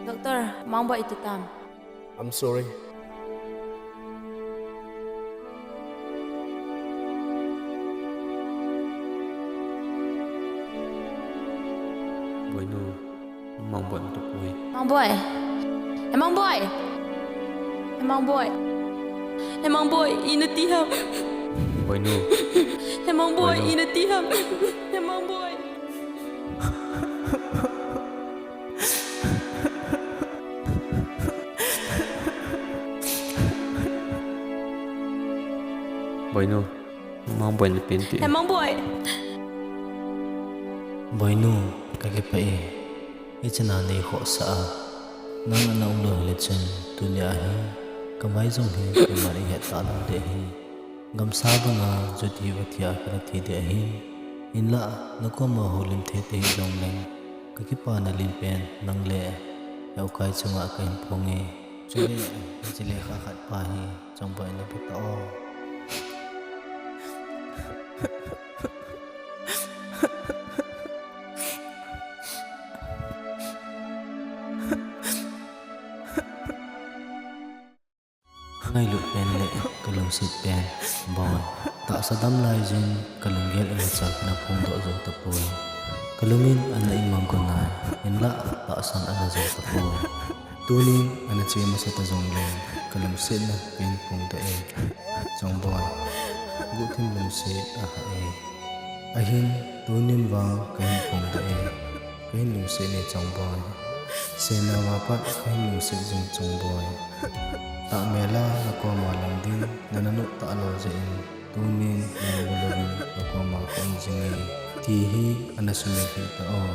Doctor, Mangboi iti tam? I'm sorry. Boinu, Mangboi tapoi. Mangboi. He Mangboi. He Mangboi. He Mangboi, ina ti ham. Boinu. He Mangboi, Boinu, ina ti ham. He Mangboi. Boinu, Mangboi na pen ti. He Mangboi. Boinu, kakipah e. Hiche a nei khohsah a. Nang ana um lou hile chun, tunia hi, kamai jong hi, keiman eihet talou ding ahi. Gamsa banga, jut hi vathi a kana thi ding ahi. Hinlah, nakoma houlim thei te hijongleng, kakipana len pen nang le Heokai chunga kahin phong e. Chule, hiche lekha khat pa hi Chongboi na bu ta o. Ngailut pen le kalungset pen, Boi. Tahsa dam laijin kalunggel imacha kana phongdoh jou tapoi. Kalungin ana imang gon nai, hinlah tahsan ana jou tapoi. Tunin ana che masa ta jongleng, kalungsetna kahin phongdoh e, Chongboi. Guhthim lungset aha e. Ahin, tunin vang kahin phongdoh e. Kahin lungset e, Chongboi. Senao a pat kahin lungset jing, Chongboi. Tahmela nakoma lang ding, nana nop talou jeh in, tunin nang bou louvin kakoma kaum jing e, ti hi ana sumil hih ta o.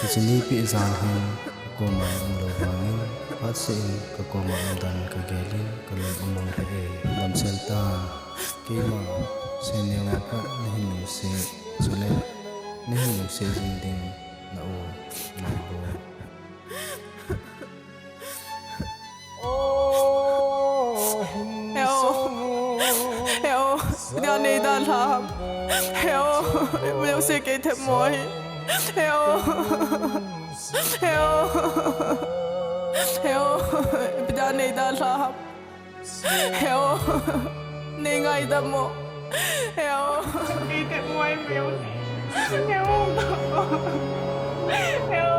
Hiche nipeh jan hin kakoma naum lou vangin, phatseh in kakoma umdan kagelin kalung among lheh e. Damsel tan, keima Senao a pat nahin lungset, chule nahin lungset jing ding na u, Mangboi. Heo. Heo. Ipi dia nei dalha ham. Heo. Ipi dia sei kei themmo hi. Heo. Heo. Heo. Ipi dia nei dalha ham. Heo. Nei ngaidam mo. Heo. Kei themmo ahi meu. Heo. Heo.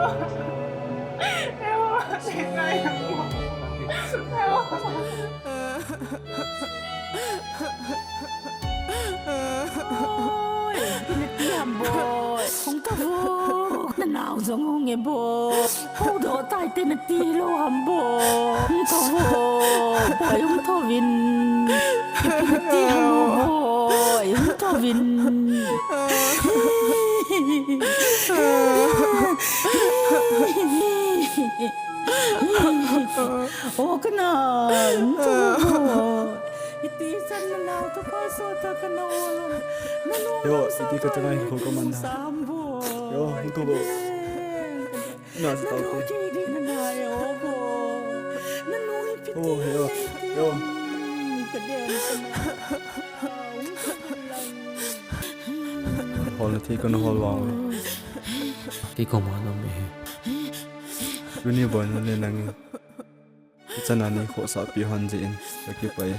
Heo. Nei ngaidam mo. Heo. Oi, ipi nati ham Boi. Jong hung e bo. Hung doh tai te nati lou ham bo. Hung tho bo. Boi hung tho vin. Ipi nati ham bo. Hung tho vin. O kana. Hung tho bo. Iti san na nau to pa so ta kana o lo. Na lo. Yo, iti ka tangai ko ka man na. Yo, hung tho bo. Na sa tau te. Oh, yo, yo. Hol na thei ko na hol vang. Kei ko ma na me he. Tuni bo na le nang. Ichana ni khohsah pi hon jeh in, ka kipah e.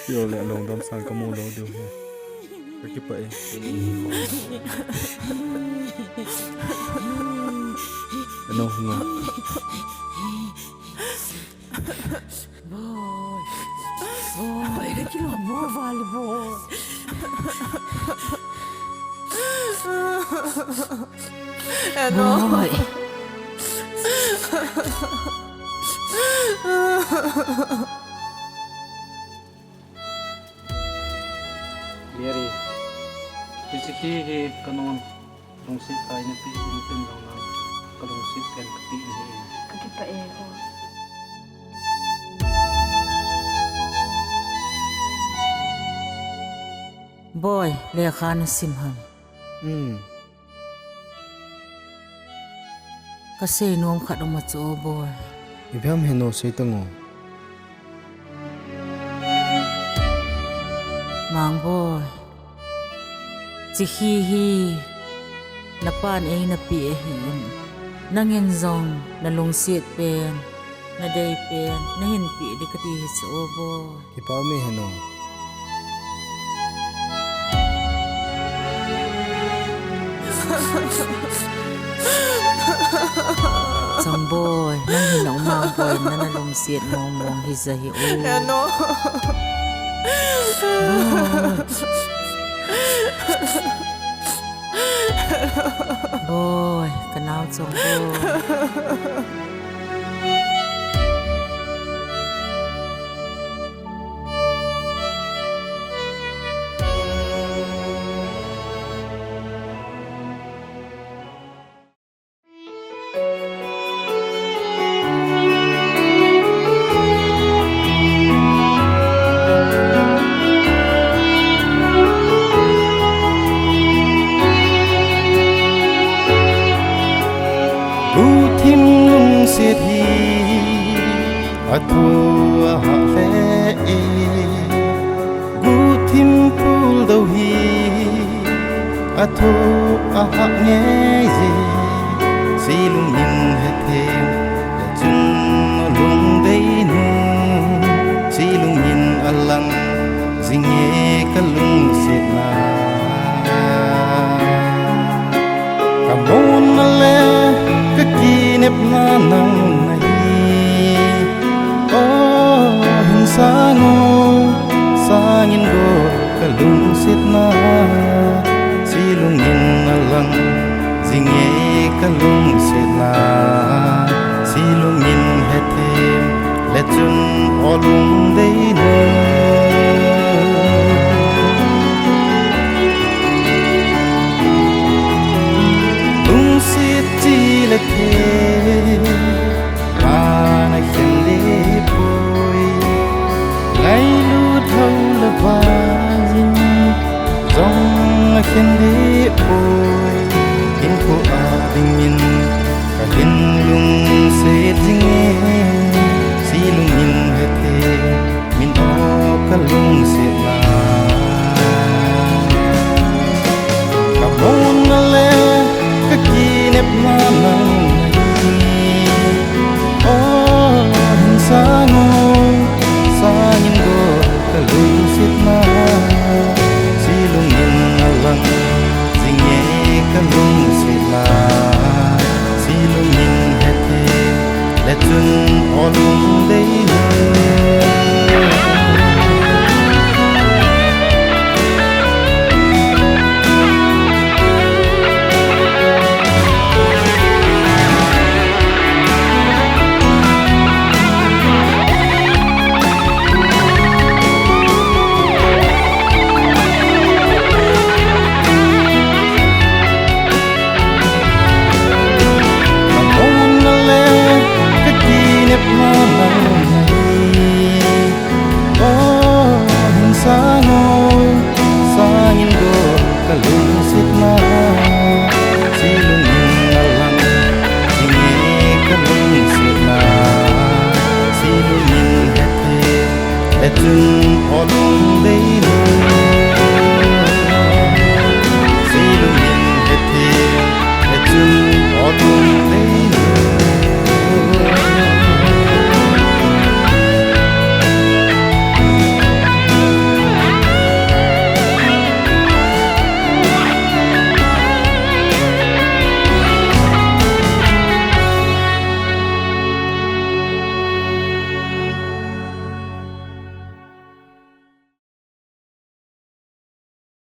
Pio le lungdam sang ka mu lou diu hi. Ka kipah e. Ano nga. Boy. Boy, ka kilo mo vale boy. Ano? Boy. Mary, hiche hi, hi, ka nun, lungset tai na pi, hung tin jong na, ka lungset pen ka pi ni. Ka kipah e, o. Boy, lekha na sim ham? Hmm. Ka seinom khat um a chu o boy. Ipi ham heno sei tang o. Mang boy. Hiche hi hi. Na pan eina pe ahi in. Nangin jong na lungset pen. Na dei pen, na hin pe ding kati hi chu o boy. Kipah um e heno. Chang boy, nang hin nang mang boy, na na lungset mong mong hi ja hi o. Heno. Boy. Boy, ka nao chong boy. Guhthim lungset hi athu ahah lheh e. Guhthim puldou hi athu ahah ngei e. Sei lungin hethem le chun lungdei nu. Sei lungin alang jing e ka lungsetna. Ka monna le ka kinepna nang nahi. O hin sang o, sangin go ka lungsetna. Sei lungin alang jing e ka lungsetna. Sei lungin hethem le chun o lungdei nu. Lungset chi le the, ana khen le poi. Ngailut lou le vangin, jong akhen le poi. Hinkho a dingin, ka hin lungset jing e. Sei lungin hethem, min o ka lungsetna. Ka monna le ka kinepna nang nahi. O hin sang o, sangin go ka lungsetna. Sei lungin alang jing e ka lungsetna. Sei lungin hethem le chun o lungdei nu. Achun, o lungdei